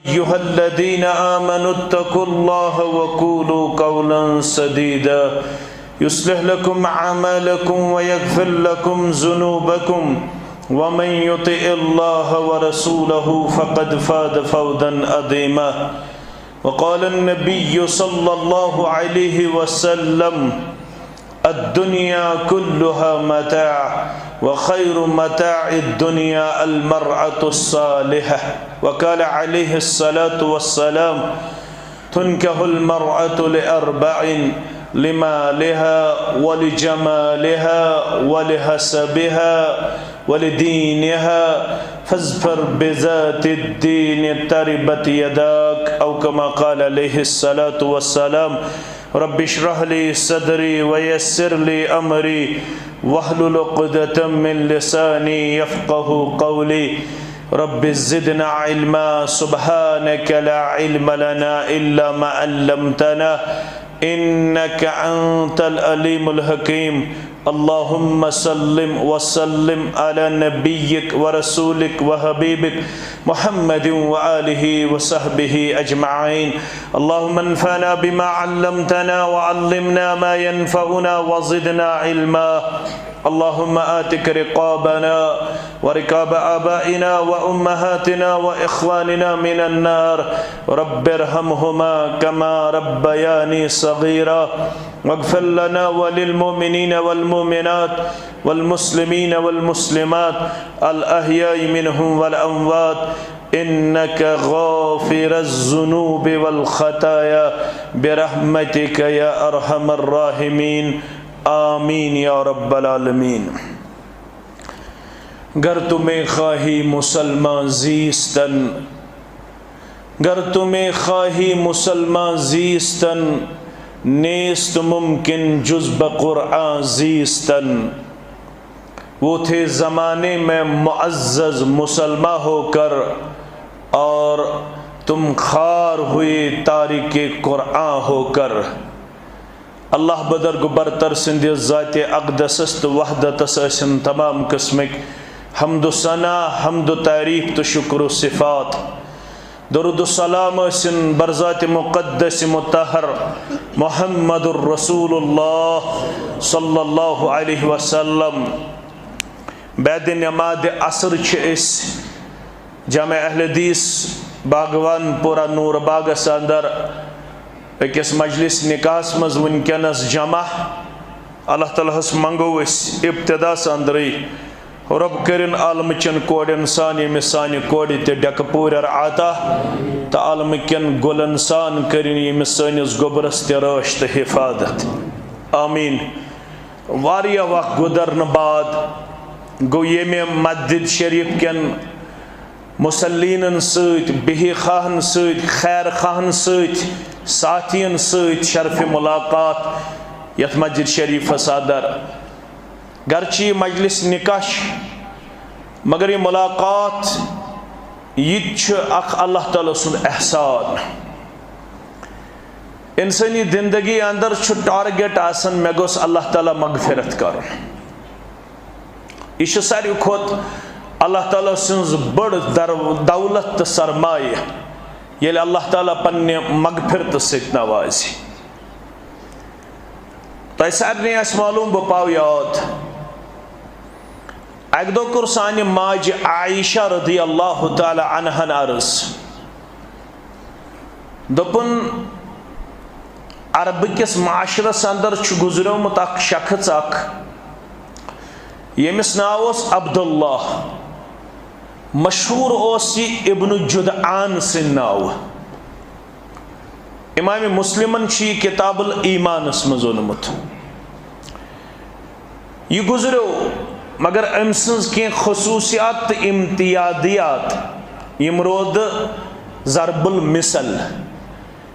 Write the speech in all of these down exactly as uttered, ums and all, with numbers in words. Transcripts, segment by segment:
أيها الذين آمنوا اتقوا الله وقولوا قولا سديدا يصلح لكم أعمالكم ويغفر لكم ذنوبكم ومن يطع الله ورسوله فقد فاز فوزا عظيما. وقال النبي صلى الله عليه وسلم: الدنيا كلها متاع وخير متاع الدنيا المرأة الصالحة. وقال عليه الصلاة والسلام: تنكح المرأة لأربع: لمالها ولجمالها ولحسبها ولدينها فاظفر بذات الدين تربت يداك، أو كما قال عليه الصلاة والسلام. رب اشرح لي صدري ويسر لي أمري واحلل عقدة من لساني يفقه قولي. رب زدنا علما، سبحانك لا علم لنا إلا ما علمتنا إنك أنت العليم الحكيم. اللهم صل وسلم على نبيك ورسولك وحبيبك محمد وآله وصحبه أجمعين. اللهم انفعنا بما علمتنا وعلمنا ما ينفعنا وزدنا علما. اللهم آتك رقابنا ورقاب آبائنا وأمهاتنا وإخواننا من النار. رب ارحمهما كما ربياني صغيرا. واغفر لنا وللمؤمنين والمؤمنات والمسلمين والمسلمات الأحياء منهم والأموات إنك غافر الذنوب والخطايا برحمتك يا أرحم الراحمين. آمين يا رب العالمين. گر تو میں خواہی مسلمان زیستن، گر تو میں خواہی مسلمان زیستن، نیست ممکن جز بہ قرآن زیستن۔ وہ تھے زمانے میں معزز مسلمان ہو کر، اور تم خوار ہوئے تارک قرآن ہو کر۔ اللہ بزرگ برتر سٕنٛدِ ذاتِ اقدسس تہٕ وحدتس ٲسِن تمام قٕسمٕکۍ حمد و ثنا، حمد و تعریف تہٕ شکر و صفات۔ درود و سلام ٲسِن برذاتِ مقدس مطہر محمد رسول اللہ صلی اللہ علیہ وسلم۔ بعد نمازِ عصر چھِ أسۍ جامع اہل حدیث باغوان پورہ نور باغس اندر أکِس مجلس نکاحس منٛز وٕنکیٚنس جمع۔ اللہ تعالیٰ ہس منگو أسۍ ابتداس اندرٕے، رۄب کٔرِن عالمہٕ چٮ۪ن کورٮ۪ن سان ییٚمِس سانہِ کورِ تہِ ڈٮ۪کہٕ پوٗرٮ۪ر عطا، تہٕ عالمہٕ کٮ۪ن گُلن سان کٔرِن ییٚمِس سٲنِس گوٚبرس تہِ رٲچھ تہٕ حفاظت۔ آمین۔ واریاہ وقت گُزرنہٕ بعد گوٚو ییٚمہِ مسجد شریف کٮ۪ن مصلینن سۭتۍ، بِہِہ خواہن سۭتۍ، خیر خواہن سۭتۍ، ساتھین سۭتۍ شرف ملاقات یتھ مسجد شریفس اندر۔ گرچہ یہ مجلس نکاح چھِ، مگر یہ ملاقات، یہ تہِ چھُ اکھ اللہ تعالیٰ سُنٛد احسان۔ انسٲنی زندگی اندر چھُ ٹارگیٹ آسان، مےٚ گوٚژھ اللہ تعالیٰ مغفرت کرُن۔ یہِ چھُ ساروی کھۄتہٕ اللہ تعالیٰ سٕنٛز بٔڑ در-، دولت تہٕ سرمایہ، ییٚلہِ اللہ تعالیٰ پننہِ مغفرتہٕ سۭتۍ نوازِ۔ تۄہہِ سارنٕے آسہِ معلوم، بہٕ پاو یاد، اکہِ دۄہ کوٚر سانہِ ماجہِ عائشہ رضی اللہ تعالیٰ عنہن عرض، دوٚپُن، عربہٕ کِس معاشرس اندر چھُ گُزریومُت اکھ شخص اکھ، ییٚمِس ناو اوس عبداللہ، مشہوٗر اوس یہِ ابن جدعان سٕنٛدِ ناوٕ۔ امام مسلمن چھُ یہِ کتاب الایمانس منٛز اوٚنمُت۔ یہِ گُزریو، مگر أمۍ سٕنٛز کینٛہہ خصوٗصیات تہٕ امتیازیات، یِم روزٕ ضرب المثل،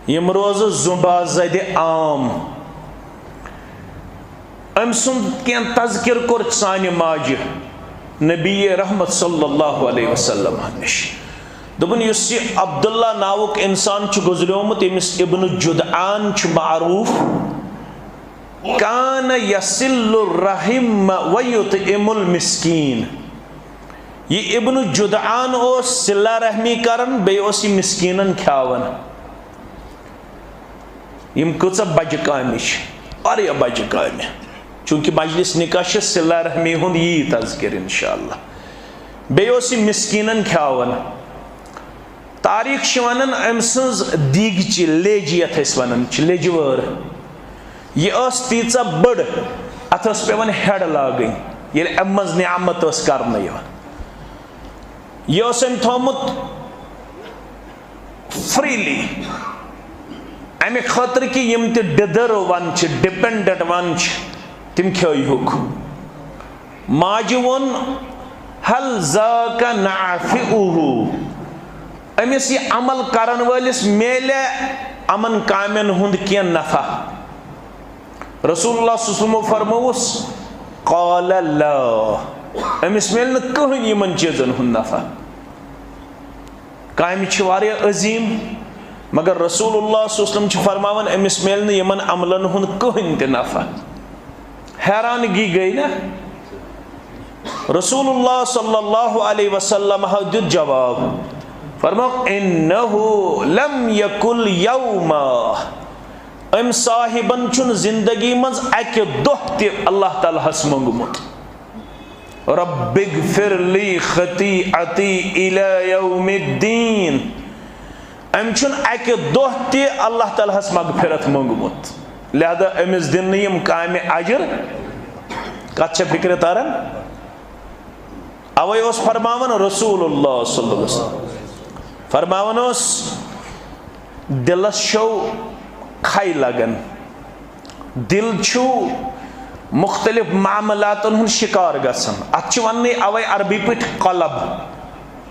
یِم روزٕ زُبا زدِ عام۔ أمۍ سُنٛد کینٛہہ تذکر کوٚر سانہِ ماجہِ نبی رحمت صلی اللہ علیہ وسلم نِش۔ دوٚپُن، یُس یہِ عبداللہ ناوُک انسان چھُ گُزریومُت، ییٚمِس ابن جدعان چھُ معروف، کان یصل الرحم و یطعم المسکین۔ یہِ ابن جدعان اوس صلہ رحمی کران، بیٚیہِ اوس یہِ مسکیٖنن کھیاوان۔ یِم کۭژاہ بجہِ کامہِ چھِ، واریاہ بجہِ کامہِ۔ چوٗنٛکہِ مجلس نکاح چھِ صلہ رحمی ہُنٛد یی تذکر انشاءاللہ۔ بیٚیہِ اوس یہِ مسکیٖنن کھیاوان۔ تاریخ چھِ ونان أمۍ سٕنٛز دیٖگچہِ، لیجہِ یتھ أسۍ ونان چھِ، لیجہِ وٲر، یہِ ٲس تیٖژاہ بٔڑ، اتھ ٲس پٮ۪وان ہٮ۪ڈ لاگٕنۍ، ییٚلہِ اَمہِ منٛز نعمت ٲس کرنہٕ یِوان۔ یہِ اوس أمۍ تھوٚومُت فریلی، امہِ خٲطرٕ کہِ یِم تہِ ڈِدٕر ون چھِ، ڈِپینڈنٹ ون چھِ، تِم کھیٲیہُکھ۔ ماجہِ ووٚن، "هل ذاک نافعہ؟" أمِس یہِ عمل کرن وٲلِس میلہِ یِمن کامٮ۪ن ہُنٛد کینٛہہ نفع؟ رسول اللہ صلی اللہ علیہ وسلمو فرمووُس، "قال لا"، أمِس میلہِ نہٕ کٕہٕنۍ یِمن چیٖزن ہُنٛد نفع۔ کامہِ چھِ واریاہ عظیٖم، مگر رسول اللہ صلی اللہ علیہ وسلم چھِ فرماوان، أمِس میلہِ نہٕ یِمن عملن ہُنٛد کٕہٕنۍ تہِ نفع۔ حیرانگی گٔے نا؟ رسول اللہ صلی اللہ علیہ وسلم دیُت جواب، فرموو، "انہ لم یکل یوما"، أمۍ صاحبن چھُنہٕ زندگی منٛز اکہِ دۄہ تہِ اللہ تعالیٰ ہس منٛگمُت، "رب اغفر لی خطیئتی الی یوم الدین"۔ أمۍ چھُنہٕ اکہِ دۄہ تہِ اللہ تعالیٰ ہس مغفرت منٛگمُت، لہذا أمِس دِن نہٕ یِم کامہِ اجر۔ کتھ چھےٚ فکرِ تران؟ اوے اوس فرماوان رسول اللہ صلی اللہ علیہ وسلم، فرماوان اوس، دِلس چھو کھے لگان، دِل چھُ مختلف معاملاتن ہُنٛد شکار گژھان۔ اتھ چھِ وننٕے اوے عربی پٲٹھۍ قلب،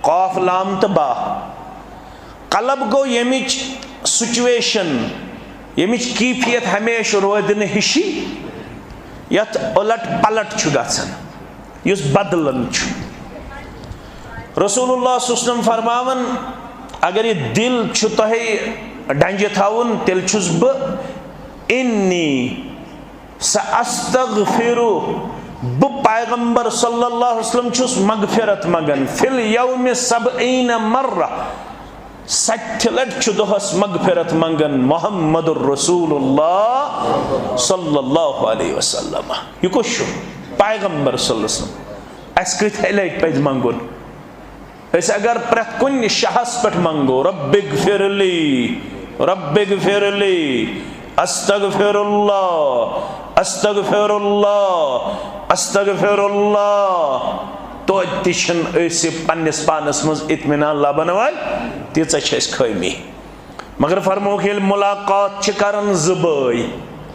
قاف لام تہٕ با۔ قلب گوٚو ییٚمِچ سچویشن، ییٚمِچ کیفیت ہمیشہٕ روزِ نہٕ ہِشی، یتھ اُلٹ پلٹ چھُ گژھان، یُس بدلان چھُ۔ رسول اللہ صلی اللہ علیہ وسلم فرماوان، اگر یہِ دِل چھُ تۄہہِ ڈنجہِ تھاوُن، تیٚلہِ چھُس بہٕ، انی سأستغفر، بہٕ پیغمبر صلی اللہ علیہ وسلم چھُس مغفرت منگان، فی الیوم سبعین مرہ، ستہِ لٹہِ چھُ دۄہس مغفرت منگان محمد رسول اللہ صلی اللہ علیہ وسلم۔ یہِ کُس چھُ؟ پیغمبر صلی اللہ علیہ وسلم۔ اسہِ کۭتہِ لٹہِ پزِ منگُن؟ أسۍ اگر پرٛٮ۪تھ کُنہِ شاہس پٮ۪ٹھ منگو، "رب اغفر لی، رب اغفر لی، استغفر اللہ، استغفر اللہ، استغفر اللہ"، توتہِ تہِ چھِنہٕ أسۍ پننِس پانس منٛز اطمینان لبن وٲلۍ، تیٖژاہ چھِ اَسہِ خٲمی۔ مگر فرمووُکھ، ییٚلہِ ملاقات چھِ کران زٕ بٲے،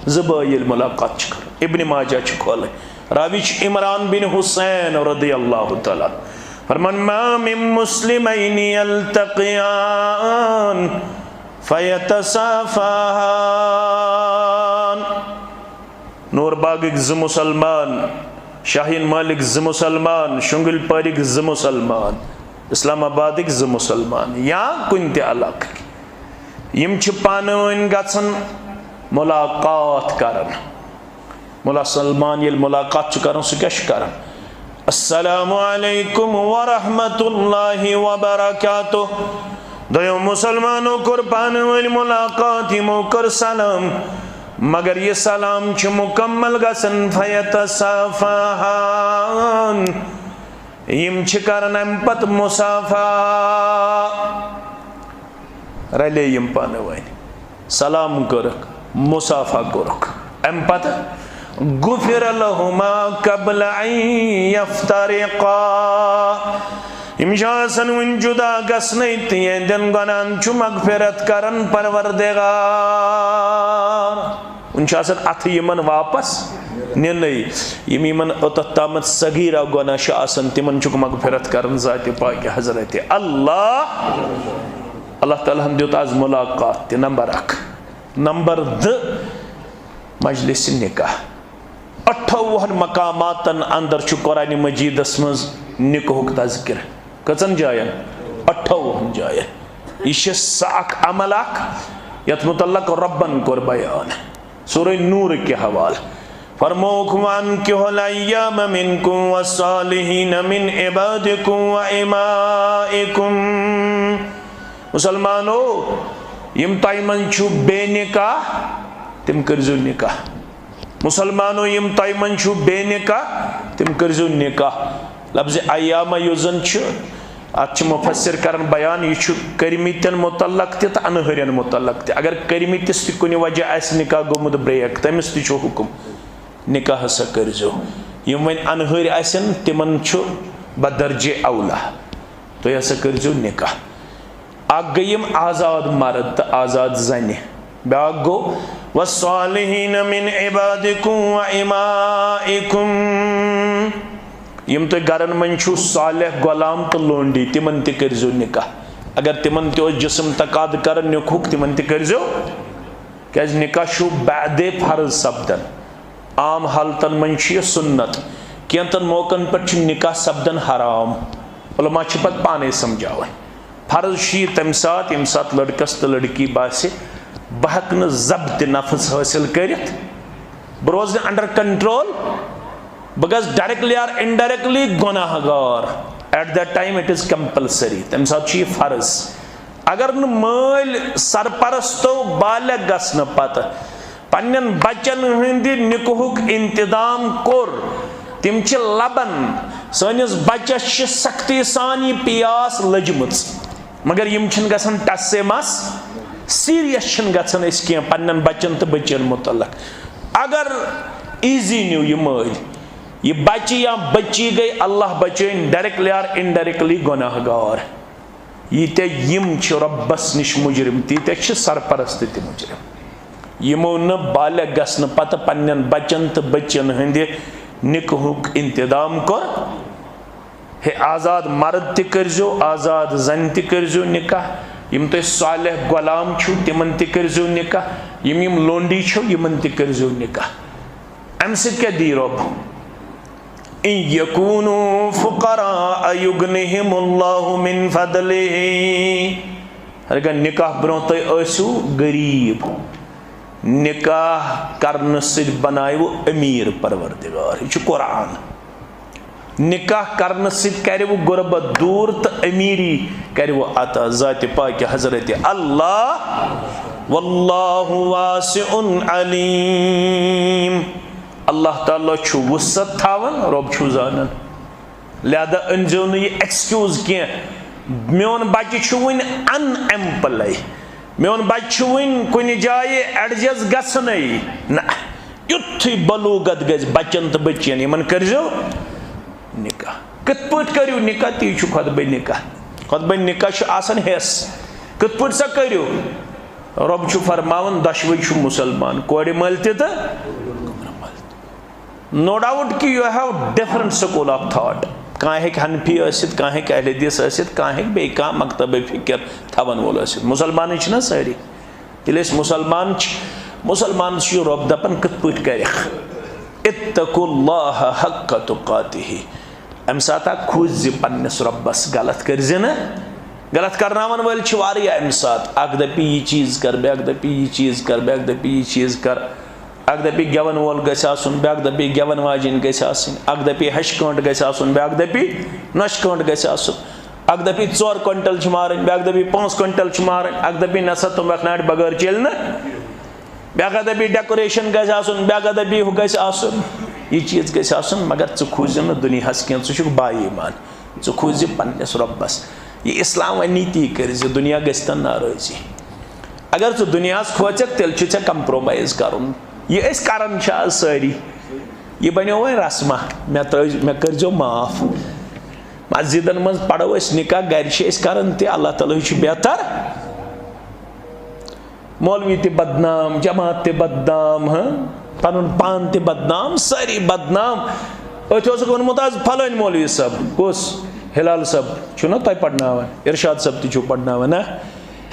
زٕ بٲے ییٚلہِ ملاقات چھِ کران، ابن ماجہ چھُ کھولٕنۍ، راوی چھُ عمران بن حسین رضی اللہ تعالیٰ عنہ۔ فرمان، "ما من مسلمین یلتقیان فیتصافحان۔" نور باغٕکۍ زٕ مُسلمان، شاہین مالٕکۍ زٕ مُسلمان، شُنٛگٕلۍ پٲرِکۍ زٕ مُسلمان، اسلام آبادٕکۍ زٕ مُسلمان یا کُنہِ تہِ علاقٕکۍ، یِم چھِ پانہٕ ؤنۍ گژھان ملاقات کران۔ مُسلمان ییٚلہِ ملاقات چھُ کران، سُہ کیٛاہ چھُ کران؟ "السلام علیکم ورحمۃ اللہ وبرکاتہ۔" دۄیو مُسلمانو کوٚر پانہٕ ؤنۍ ملاقات، یِمو کٔر سلام، مگر یہِ سلام چھُ مُکمل گژھان، فیتصافحان، یِم چھِ کران اَمہِ پتہٕ مصافحہ، رلے یِم پانہٕ ؤنۍ۔ سلام کٔرٕکھ، مصافحہ کوٚرُکھ۔ اَمہِ پتہٕ غفر لہما قبل ان یفترقا۔ یِم چھِ آسان وُنہِ جُدا گژھنَے تہٕ یِہنٛدٮ۪ن گۄناہن چھُ مغفرت کران پروردگار۔ وُنہِ چھُ آسان اَتھٕ یِمن واپس نِنَے۔ یِم یِمن اوٚتتھ تامَتھ صغیرہ گۄناہ چھِ آسان، تِمن چھُکھ مغفرت کران ذاتِ پاکہِ حضرتِ اللہ۔ اللہ تعالیٰ ہن دیُت از ملاقات تہِ نمبر اکھ۔ نمبر دہ، مجلس نکاح۔ اَٹھووُہن مقاماتن اندر چھُ قرآن مجیدس منٛز نکاحُک تذکر۔ کٔژن جاین؟ اَٹھووُہن جاین۔ یہِ چھِ سۄ اکھ عمل اکھ یتھ متعلق رۄبن کوٚر بیان سورہ نور کہِ حوالہٕ۔ فرمووُکھ، "وَأَنكِحُوا الْأَيَامَىٰ مِنكُمْ وَالصَّالِحِينَ مِنْ عِبَادِكُمْ وَإِمَائِكُمْ۔" مسلمانو، یِم تۄہہِ منٛز چھِو بے نکاح، تِم کٔرۍزیو نکاح۔ مسلمانو، یِم تۄہہِ منٛز چھِو بے نکاح، تِم کٔرۍزیو نکاح۔ لفظِ ایامہ یُس زن چھُ، اتھ چھِ مفسر کران بیان، یہِ چھُ کٔرمٕتٮ۪ن متعلق تہِ تہٕ انہٲرٮ۪ن متعلق تہِ۔ اگر کٔرمٕتِس تہِ کُنہِ وجہ آسہِ نکاح گوٚمُت break، تٔمِس تہِ چھُ حُکم نکاح ہسا کٔرۍزیو۔ یِم وۄنۍ انہٲرۍ آسن، تِمن چھُ بدرجہ اولا، تُہۍ ہسا کٔرۍزیو نکاح۔ اکھ گٔے یِم آزاد مرد تہٕ آزاد زنہِ۔ بیٛاکھ گوٚو، "والصالحین من عبادکم و امائکم۔" یِم تۄہہِ گرن منٛز چھِو صالح غلام تہٕ لونڈی، تِمن تہِ کٔرۍزیو نکاح۔ اگر تِمن تہِ اوس جسم تقاضہٕ کران نکاحُک، تِمن تہِ کٔرۍزیو، کیازِ نکاح چھُ بعدے فرض سپدان۔ عام حالتن منٛز چھُ یہِ سُنت، کینٛژن موقعن پٮ۪ٹھ چھُ نکاح سپدان حرام۔ علماء چھِ پتہٕ پانے سمجھاوان۔ فرض چھُ یہِ تمہِ ساتہٕ، ییٚمہِ ساتہٕ لڑکس تہٕ لڑکی باسہِ، بہٕ ہٮ۪کہٕ نہٕ ضبط نفس حٲصِل کٔرِتھ، بہٕ روزٕ نہٕ under control، بہٕ گژھٕ directly or indirectly گۄناہ گار۔ At that time it is compulsory، تمہِ ساتہٕ چھُ یہِ فرض۔ اگر نہٕ مٲلۍ سرپرستو بالغ گژھنہٕ پتہٕ پننٮ۪ن بچن ہٕنٛدِ نکاحُک انتظام کوٚر، تِم چھِ لبان، سٲنِس بچس چھِ سختی سان یہِ پیاس لٔجمٕژ، مگر یِم چھِنہٕ گژھان ٹس سے مس، serious چھِنہٕ گژھان أسۍ کینٛہہ پننٮ۪ن بچن تہٕ بچین متعلق۔ اگر easy نیو یہِ مٲلۍ، یہِ بچہِ یا بچی گٔے، اللہ بچٲیِن، directly or indirectly گۄناہ گار۔ ییٖتیٛاہ یِم چھِ رۄبس نِش مُجرِم، تیٖتیٛاہ چھِ سرپرست تہِ مُجرِم۔ یِمو نہٕ بالغ گژھنہٕ پتہٕ پننٮ۪ن بچن تہٕ بچین ہٕنٛدِ نکاحُک انتظام کوٚر۔ ہے، آزاد مرد تہِ کٔرۍزیو، آزاد زنہِ تہِ کٔرۍزیو نکاح۔ یِم تۄہہِ صالح غلام چھِو، تِمن تہِ کٔرۍزیو نکاح۔ یِم یِم لونڈی چھِو، یِمن تہِ کٔرۍزیو نکاح۔ امہِ سۭتۍ کیٛاہ دی رۄب؟ ان یکونوا فقراء یغنہم اللہ من فضلہ۔ ہرگاہ نکاح برونٛہہ تُہۍ ٲسِو غریب، نکاح کرنہٕ سۭتۍ بناوٕ امیر پروردگار۔ یہِ چھُ قرآن۔ نکاح کرنہٕ سۭتۍ کرِوٕ غربت دور تہٕ امیری کرِوٕ عطا ذاتِ پاکہِ حضرت اللہ۔ واللہ واسع علیم۔ اللہ تعالیٰ چھُ وسعت تھاوان، رۄب چھُ زانان۔ لہذا أنزیو نہٕ یہِ excuse کینٛہہ، "میون بچہِ چھُ وُنہِ unemployed، میون بچہِ چھُ وُنہِ کُنہِ جایہِ adjust گژھنَے نہ۔" یُتھُے بلوغت گژھِ بچن تہٕ بچین، یِمن کٔرزیو نکاح۔ کِتھ پٲٹھۍ کٔرِو نکاح؟ تی چھُ خطبہ نکاح۔ خطبہ نکاح چھُ آسان حصہٕ۔ کِتھ پٲٹھۍ سا کٔرِو؟ رۄب چھُ فرماوان، دۄشوے چھُ مسلمان، کورِ مٲلۍ تہِ تہٕ کورِ مٲلۍ تہِ۔ No doubt کہِ you have different school of thought۔ کانٛہہ ہیٚکہِ حنفی ٲسِتھ، کانٛہہ ہیٚکہِ اہل حدیث ٲسِتھ، کانٛہہ ہیٚکہِ بیٚیہِ کانٛہہ مکتبِ فکر تھاوَن وول ٲسِتھ۔ مسلمانٕے چھِنہ سٲری؟ ییٚلہِ أسۍ مسلمان چھِ، مسلمان چھُ یہِ رۄب دَپان، کِتھ پٲٹھۍ کَرٮ۪کھ؟ اتقوا اللہ حق تقاتہ۔ اَمہِ ساتہٕ ہا کھوٗژ زِ پنٛنِس رۄبَس، غلط کٔرۍ زِ نہٕ۔ غلط کرناوَن وٲلۍ چھِ واریاہ اَمہِ ساتہٕ۔ اَکھ دَپہِ، یہِ چیٖز کر، بیٛاکھ دَپہِ، یہِ چیٖز کر، بیٛاکھ دَپہِ، یہِ چیٖز کر۔ اَکھ دَپہِ، گٮ۪وَن وول گژھِ آسُن، بیٛاکھ دَپہِ، گٮ۪وَن واجیٚنۍ گژھِ آسٕنۍ۔ اَکھ دَپہِ، ہَشہِ کٲنٛٹہٕ گژھِ آسُن، بیٛاکھ دَپہِ، نۄشہِ کٲنٛٹہٕ گژھِ آسُن۔ اَکھ دَپہِ، ژور کوینٹل چھِ مارٕنۍ، بیٛاکھ دَپہِ، پانٛژھ کوینٹل چھِ مارٕنۍ۔ اَکھ دَپہِ، نہ سا، تُمبَکھ ناٹہِ بغٲر چَلہِ نہٕ۔ بیٛاکھ ہا دَپہِ، ڈیکوریشن گژھِ آسُن، بیٛاکھ ہا دَپہِ، ہُہ گژھِ آسُن، یہِ چیٖز گژھِ آسُن، مگر ژٕ کھوٗژ زِ نہٕ دُنیاہَس کینٛہہ، ژٕ چھُکھ با ایمان۔ ژٕ کھوٗژ زِ پنٛنِس رۄبَس۔ یہِ اسلام وَنہِ تی کٔرۍ زِ دُنیا گژھِ تَن ناراضی۔ اگر ژٕ دُنیاہَس کھوژکھ، تیٚلہِ چھُ ژےٚ compromise کَرُن۔ یہِ أسۍ کَران چھِ آز سٲری۔ یہِ بَنیو وۄنۍ رسمہ، مےٚ ترٛٲوۍ، مےٚ کٔرۍزیو معاف۔ مسجدن منٛز پَرو أسۍ نکاح، گَرِ چھِ أسۍ کَران تہِ، اللہ تعالیٰ ہٕے چھُ بہتر۔ مولوی تہِ بدنام، جماعت تہِ بدنام، ہاں، پنُن پان تہِ بدنام، سٲری بدنام۔ أتھۍ اوسُکھ ووٚنمُت آز فلٲنۍ مولوی صٲب، کُس؟ ہلال صٲب چھُو نا تۄہہِ پرناوان، ارشاد صٲب تہِ چھُو پرناوان، ہاں؟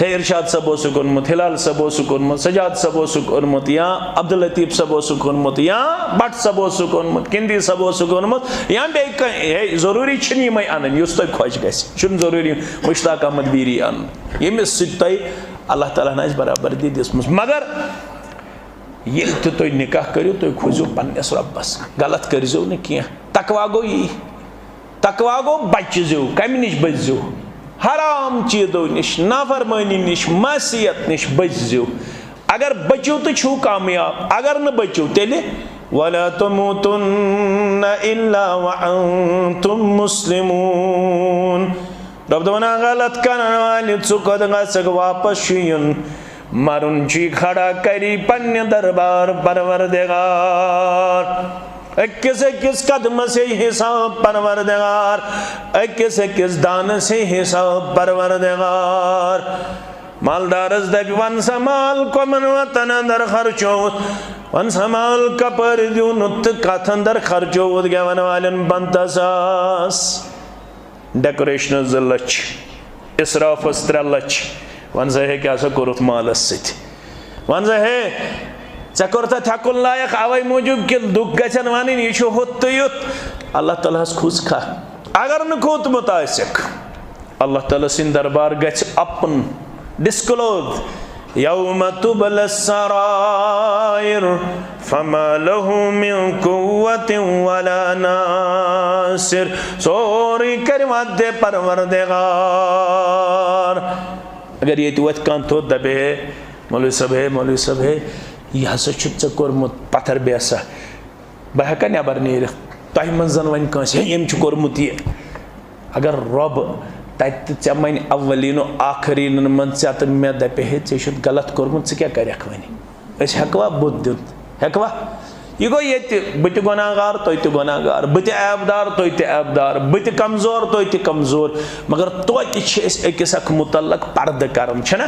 ہے، ارشاد صٲب اوسُکھ اوٚنمُت، ہلال صٲب اوسُکھ اوٚنمُت، سجاد صٲب اوسُکھ اوٚنمُت، یا عبداللطیف صٲب اوسُکھ اوٚنمُت، یا بٹ صٲب اوسُکھ اوٚنمُت، کِندی صٲب اوسُکھ اوٚنمُت، یا بیٚیہِ کانٛہہ۔ ہے، ضروٗری چھِنہٕ یِمے اَنٕنۍ، یُس تۄہہِ خۄش گژھِ، چھُنہٕ ضروٗری مشتاق احمد بیٖری اَنُن، ییٚمِس سۭتۍ تۄہہِ اللہ تعالیٰ ہن آسہِ برابردی دِژمٕژ۔ مگر ییٚلہِ تہِ تُہۍ نکاح کٔرِو، تُہۍ کھوٗژِو پننِس رۄبس، غلط کٔرۍزیو نہٕ کینٛہہ۔ تقویٰ گوٚو یی۔ تقویٰ گوٚو بچزیو۔ کمہِ نِش بچزیو؟ حرام چیٖزو نِش، نافرمٲنی نِش، معصیت نِش بچزیو۔ اگر بچِو تہٕ چھِو کامیاب، اگر نہٕ بچِو تیٚلہِ ولا تموتن الا وانتم مسلمون۔ رب دپان، غلط کرن والہِ، ژٕ کوٚت گژھکھ؟ واپس چھُ یُن۔ مرُن چھُے کھڑا کری پننہِ دربار پروردگار۔ أکِس أکِس قدمس ہے حساب پروردگار، أکِس أکِس دانس ہے حساب پروردگار۔ مالدارس دپہِ، ون سا مال کمن وتن اندر خرچووُتھ، ون سا مال کپٲرۍ دیُن تہٕ کتھ اندر خرچووُتھ گٮ۪ون والٮ۪ن پنٛژاہ ساس۔ ڈیکوریشنس زٕ لچھ، اسرافس ترٛےٚ لچھ۔ ون سا ہے، کیٛاہ سا کوٚرُتھ مالس سۭتۍ؟ ون سا ہے، ژےٚ کوٚرتھ اتھ ہٮ۪کُن لایق اوے موٗجوٗب کہِ لُکھ گژھن ونٕنۍ، یہِ چھُ ہُتھ تہٕ یُتھ۔ اللہ تعالیٰ ہس کھوٗژ کھا؟ اگر نہٕ کھوٗژمُت آسٮ۪کھ، اللہ تعالیٰ سٕنٛدِ دربار گژھِ اپُن، ڈسکلوز۔ یوم تبل السرائر فما له من قوة ولا ناصر۔ سورُے کرِ وعدٕ پروردگار۔ اگر ییٚتہِ وۄتھِ کانٛہہ تھوٚد دپہِ ہے، مولوی صٲب ہے، مولوی صٲب ہے، یہِ ہسا چھُتھ ژےٚ کوٚرمُت پتھر بیسا۔ بہٕ ہٮ۪کا نٮ۪بر نیٖرِتھ؟ تۄہہِ منٛز زن وۄنۍ کٲنٛسہِ، ہے، ییٚمۍ چھُ کوٚرمُت یہِ۔ اگر رۄب تتہِ تہِ ژےٚ منہِ اولین و آخرینن منٛز ژےٚ تہٕ مےٚ دپہِ ہے، ژےٚ چھُتھ غلط کوٚرمُت، ژٕ کیٛاہ کرکھ وۄنۍ؟ أسۍ ہٮ۪کوا بُتھ دِتھ؟ ہٮ۪کوا؟ یہِ گوٚو ییٚتہِ، بہٕ تہِ گۄناہ گار، تُہۍ تہِ گۄناہ گار، بہٕ تہِ عیب دار، تُہۍ تہِ عیب دار، بہٕ تہِ کمزور، تُہۍ تہِ کمزور، مگر توتہِ چھِ أسۍ أکِس اکھ متعلق پردٕ کران، چھِنہ؟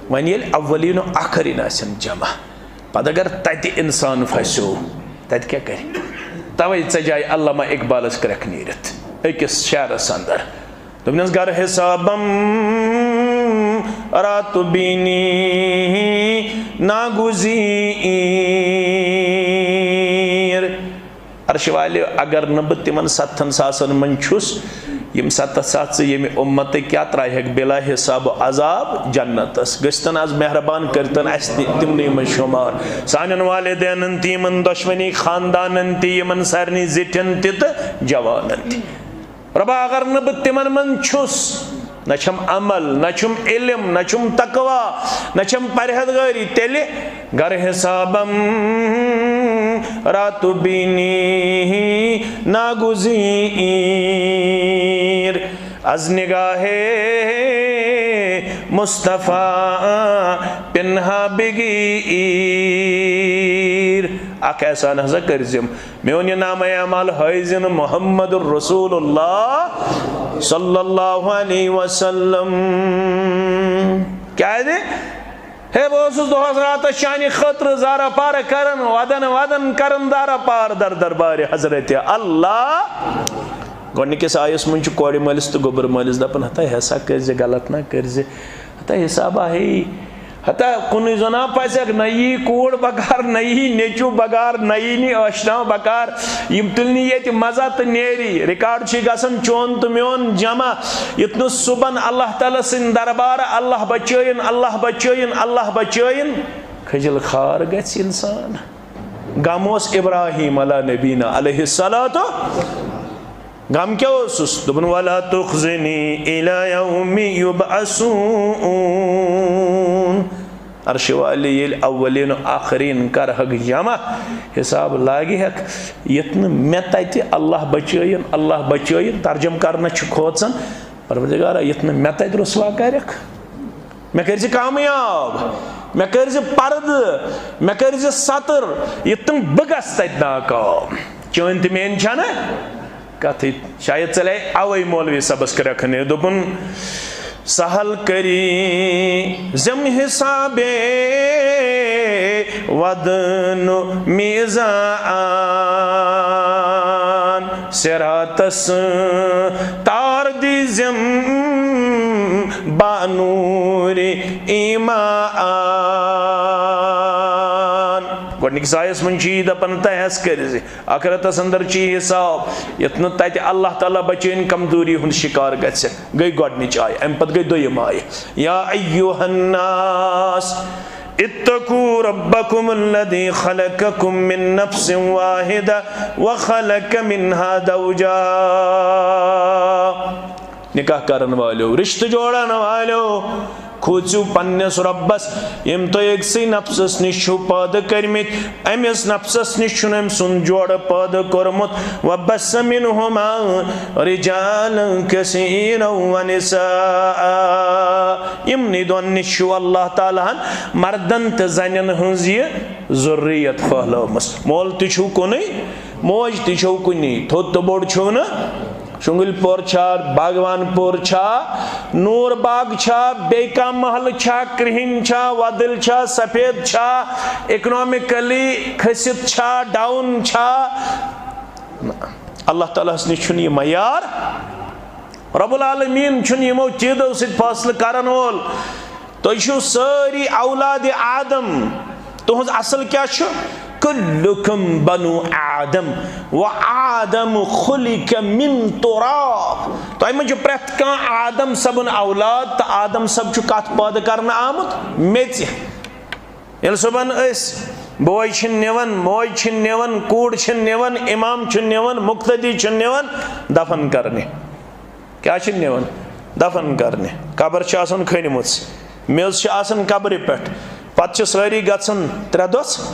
وۄنۍ ییٚلہِ اولین و آخرین آسن جمع، پتہٕ اگر تتہِ انسان پھسیو، تتہِ کیٛاہ کرِ؟ توے ژجایہِ علامہ اقبالس کرٛکھ نیٖرِتھ أکِس شعرس اندر۔ دوٚپنس، گر حسابم رات بینی ناگزیر۔ عرشہِ والہِ، اگر نہٕ بہٕ تِمن ستتھن ساسن منٛز چھُس، یِم ستتھ ساس ژٕ ییٚمہِ اُمتٕکۍ، کیٛاہ ترٛایہکھ بلا حساب و عذاب جنتس؟ گٔژھتن از مہربان کٔرتن اسہِ تہِ تِمنٕے منٛز شُمار۔ سانٮ۪ن والدینن تہِ، یِمن دۄشوٕنی خاندانن تہِ، یِمن سارنٕے زِٹھٮ۪ن تہِ تہٕ جوانن تہِ۔ رۄبا، اگر نہٕ بہٕ تِمن منٛز چھُس، نہ چھم عمل، نہ چھُم علم، نہ چھُم تقویٰ، نہ چھم پرہیزگٲری، تیٚلہِ گر حسابم رات بینی ناگزیر، از نگاہ مصطفیٰ پنہا بگیر۔ اکھ احسان ہسا کٔرزِم، میون یہِ نامہ اعمال ہٲیزِ نہٕ محمد رسول اللہ صلی اللہ علیہ وسلم۔ کیازِ؟ ہے، بہٕ اوسُس دۄہس راتس چانہِ خٲطرٕ زارہ پارٕ کران، ودن ودن کران دارہ پار در دربارِ حضرت اللہ۔ گۄڈٕنِکِس آیس منٛز چھُ کورِ مٲلِس تہٕ گوٚبُر مٲلِس دپان، ہتا حصہ کٔرزِ، غلط نہ کٔرزِ، ہتا حسابہ ہے، ہتا کُنُے زوٚنا پزٮ۪کھ، نہ یی کوٗر بکار، نہ یی نیٚچو بکار، نہ یی نہٕ ٲشناو بکار، یِم تُلنہِ ییٚتہِ مزہ تہٕ نیری۔ ریکارڈ چھُ گژھان چون تہٕ میون جمع، یُتھ نہٕ صُبحن اللہ تعالیٰ سٕنٛدِ دربارٕ اللہ بچٲیِن، اللہ بچٲیِن، اللہ بچٲیِن، کھجل خار گژھِ انسان۔ غم اوس ابراہیم علی نبینا علیہ الصلوۃ۔ غم کیٛاہ اوسُس؟ دوٚپُن، ولا تخزنی الی یوم یبعثون۔ عرشہِ والہِ ییٚلہِ اولین و آخرین کرہکھ جمع، حساب لاگہِ ہکھ، یتھ نہٕ مےٚ تتہِ اللہ بچٲیِن، اللہ بچٲیِن، ترجمہٕ کرنس چھُ کھوژان، پروردگارا، یتھ نہٕ مےٚ تتہِ رسوا کرکھ۔ مےٚ کٔرۍ زِ کامیاب، مےٚ کٔرۍ زِ پردٕ، مےٚ کٔرۍ زِ ستر، یہِ تِم بہٕ گژھٕ تتہِ ناکام۔ چٲنۍ تہٕ میٲنۍ چھنہٕ کتھٕے۔ شاید ژلے اوے مولوی صٲبس کرٛکھ نِتھ۔ دوٚپُن، سہل کٔرۍ زِم حسابے وزن و میزان، صراطس تار دیزم بانور ایمان۔ گۄڈنِکِس آیس منٛز چھُ یہِ دپان، تہس کٔرۍ زِ آخرتس اندر چھُ یہِ حساب، یتھ نہٕ تتہِ اللہ تعالیٰ بچٲیِن کمزوری ہُنٛد شکار گژھِ۔ گٔے گۄڈنِچ آیہِ، امہِ پتہٕ گٔے دوٚیِم آیہِ، یا ایہا الناس، اتقوا ربكم الذي خلقكم من نفس واحدة وخلق منها زوجها۔ نکاح کرن والیو، رشتہٕ جوڑن والیو، کھوژِو پننِس رۄبس، ییٚمۍ تۄہہِ أکسٕے نفسس نِش چھِو پٲدٕ کٔرمٕتۍ، أمِس نفسس نِش چھُنہٕ أمۍ سُنٛد جوڑٕ پٲدٕ کوٚرمُت۔ وبث منهما رجالا كثيرا ونساء۔ یِمنٕے دۄن نِش چھُ اللہ تعالیٰ ہن مردن تہٕ زنٮ۪ن ہٕنٛز یہِ ذُریت پھٔہلٲومٕژ۔ مول تہِ چھُو کُنُے، موج تہِ چھو کُنی، تھوٚد تہٕ بوٚڑ چھُو نہٕ۔ شُنٛگٕلۍ پور چھا، باغوان پور چھا، نور باغ چھا، بیٚیہِ کانٛہہ محلہٕ چھا، کرٛہِنۍ چھا، وۄدٕلۍ چھا، سفید چھا، اکنامکلی کھٔسِتھ چھا، ڈاؤن چھا؟ نہ۔ اللہ تعالیٰ ہس نِش چھُنہٕ یہِ معیار۔ رب العالمین چھُنہٕ یِمو چیٖزو سۭتۍ فٲصلہٕ کرن وول۔ تُہۍ چھِو سٲری اولاد آدم۔ تُہنٛز اصل کیٛاہ چھُ؟ کلکم بنو آدم و آدم خلق من تراب۔ تۄہہِ منٛز چھُ پرٛٮ۪تھ کانٛہہ آدم صٲبُن اولاد، تہٕ آدم صٲب چھُ کتھ پٲدٕ کرنہٕ آمُت؟ میٚژِ۔ ییٚلہِ صُبحن أسۍ بوے چھِن نِوان، موج چھِن نِوان، کوٗر چھِن نِوان، امام چھُن نِوان، مقتدی چھُن نِوان دفن کرنہِ۔ کیٛاہ چھِن نِوان؟ دفن کرنہِ۔ قبر چھِ آسان کھٔنِمٕژ، میٚژ چھِ آسان قبرِ پٮ۪ٹھ، پتہٕ چھِ سٲری گژھان ترٛےٚ دۄہ۔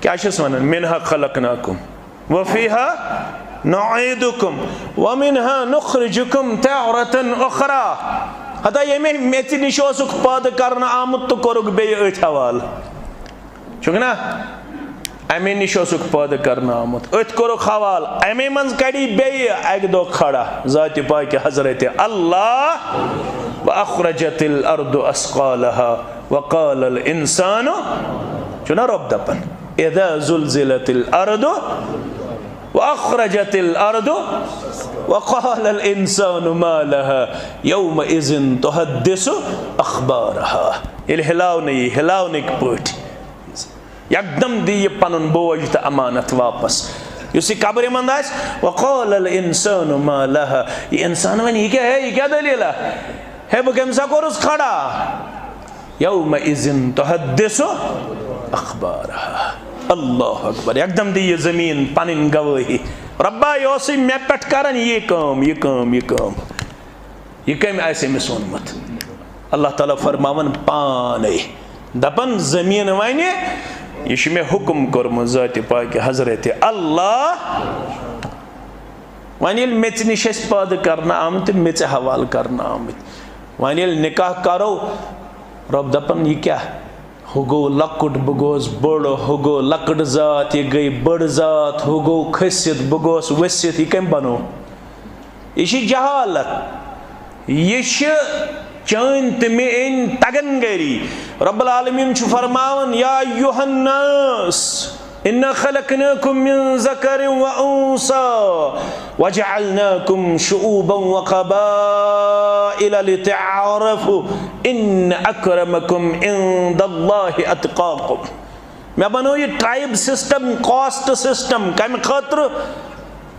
کیٛاہ چھِس ونان؟ منها خلقناکم وفیها نعیدکم ومنها نخرجکم تارة اخری۔ ہتا ییٚمے میٚژِ نِش اوسُکھ پٲدٕ کرنہٕ آمُت تہٕ کوٚرُکھ بیٚیہِ أتھۍ حوالہٕ۔ چھُکھ نا؟ اَمے نِش اوسُکھ پٲدٕ کرنہٕ آمُت، أتھۍ کوٚرُکھ حوالہٕ، اَمے منٛز کڑی بیٚیہِ اَکہِ دۄہ کھڑا ذاتِ پاکہِ حضرت اللہ۔ وأخرجت الأرض أثقالها وقال الإنسان، چھُ نا رۄب دپان، إذا زلزلت الأرض وأخرجت الأرض وقال الإنسان ما لها يومئذ تحدث أخبارها۔ ییٚلہِ ہلاونہٕ یی، ہلاونٕکۍ پٲٹھۍ۔ یکدم دی یہِ پنُن بوج تہٕ امانت واپس۔ یُس یہِ قبرِ منٛز آسہِ، وقال الانسان ما لها، یہِ انسان ونہِ، یہِ کیٛاہ ہے، یہِ کیٛاہ دٔلیٖلہ؟ ہے، بہٕ کٔمۍ سا کوٚرُس کھڑا؟ یومئذ تحدث اخبارها۔ اللہ اکبر۔ یکدم دی یہِ زمین پنٕنۍ گوٲہی، رۄبا، یہِ اوسُے مےٚ پٮ۪ٹھ کران یہِ کٲم، یہِ کٲم، یہِ کٲم۔ یہِ کٔمۍ آسہِ أمِس ووٚنمُت؟ اللہ تعالیٰ فرماوان پانے، دپان، زمین ونہِ، یہِ چھُ مےٚ حکم کوٚرمُت ذاتِ پاکہِ حضرت اللہ۔ وۄنۍ ییٚلہِ میٚژِ نِش أسۍ پٲدٕ کرنہٕ آمٕتۍ تہٕ میٚژِ حوالہٕ کرنہٕ آمٕتۍ، وۄنۍ ییٚلہِ نکاح کرو، رۄب دپان، یہِ کیٛاہ؟ ہُہ گوٚو لۄکُٹ، بہٕ گوس بوٚڑ، ہُہ گوٚو لۄکٕٹ ذات، یہِ گٔے بٔڑ ذات، ہُہ گوٚو کھٔسِتھ، بہٕ گوس ؤسِتھ، یہِ کٔمۍ بنوو؟ یہِ چھِ جہالت، یہِ چھِ چٲنۍ تہٕ میٲنۍ تگن گٔری۔ رب العالمین چھُ فرماوان، یا ایھا الناس انا خلقناکم من ذکر و انثی وجعلناکم شعوبا و قبائل لتعارفوا ان اکرمکم عند اللہ اتقاکم۔ مےٚ بنوو یہِ ٹرائب سسٹم، کاسٹ سسٹم کمہِ خٲطرٕ؟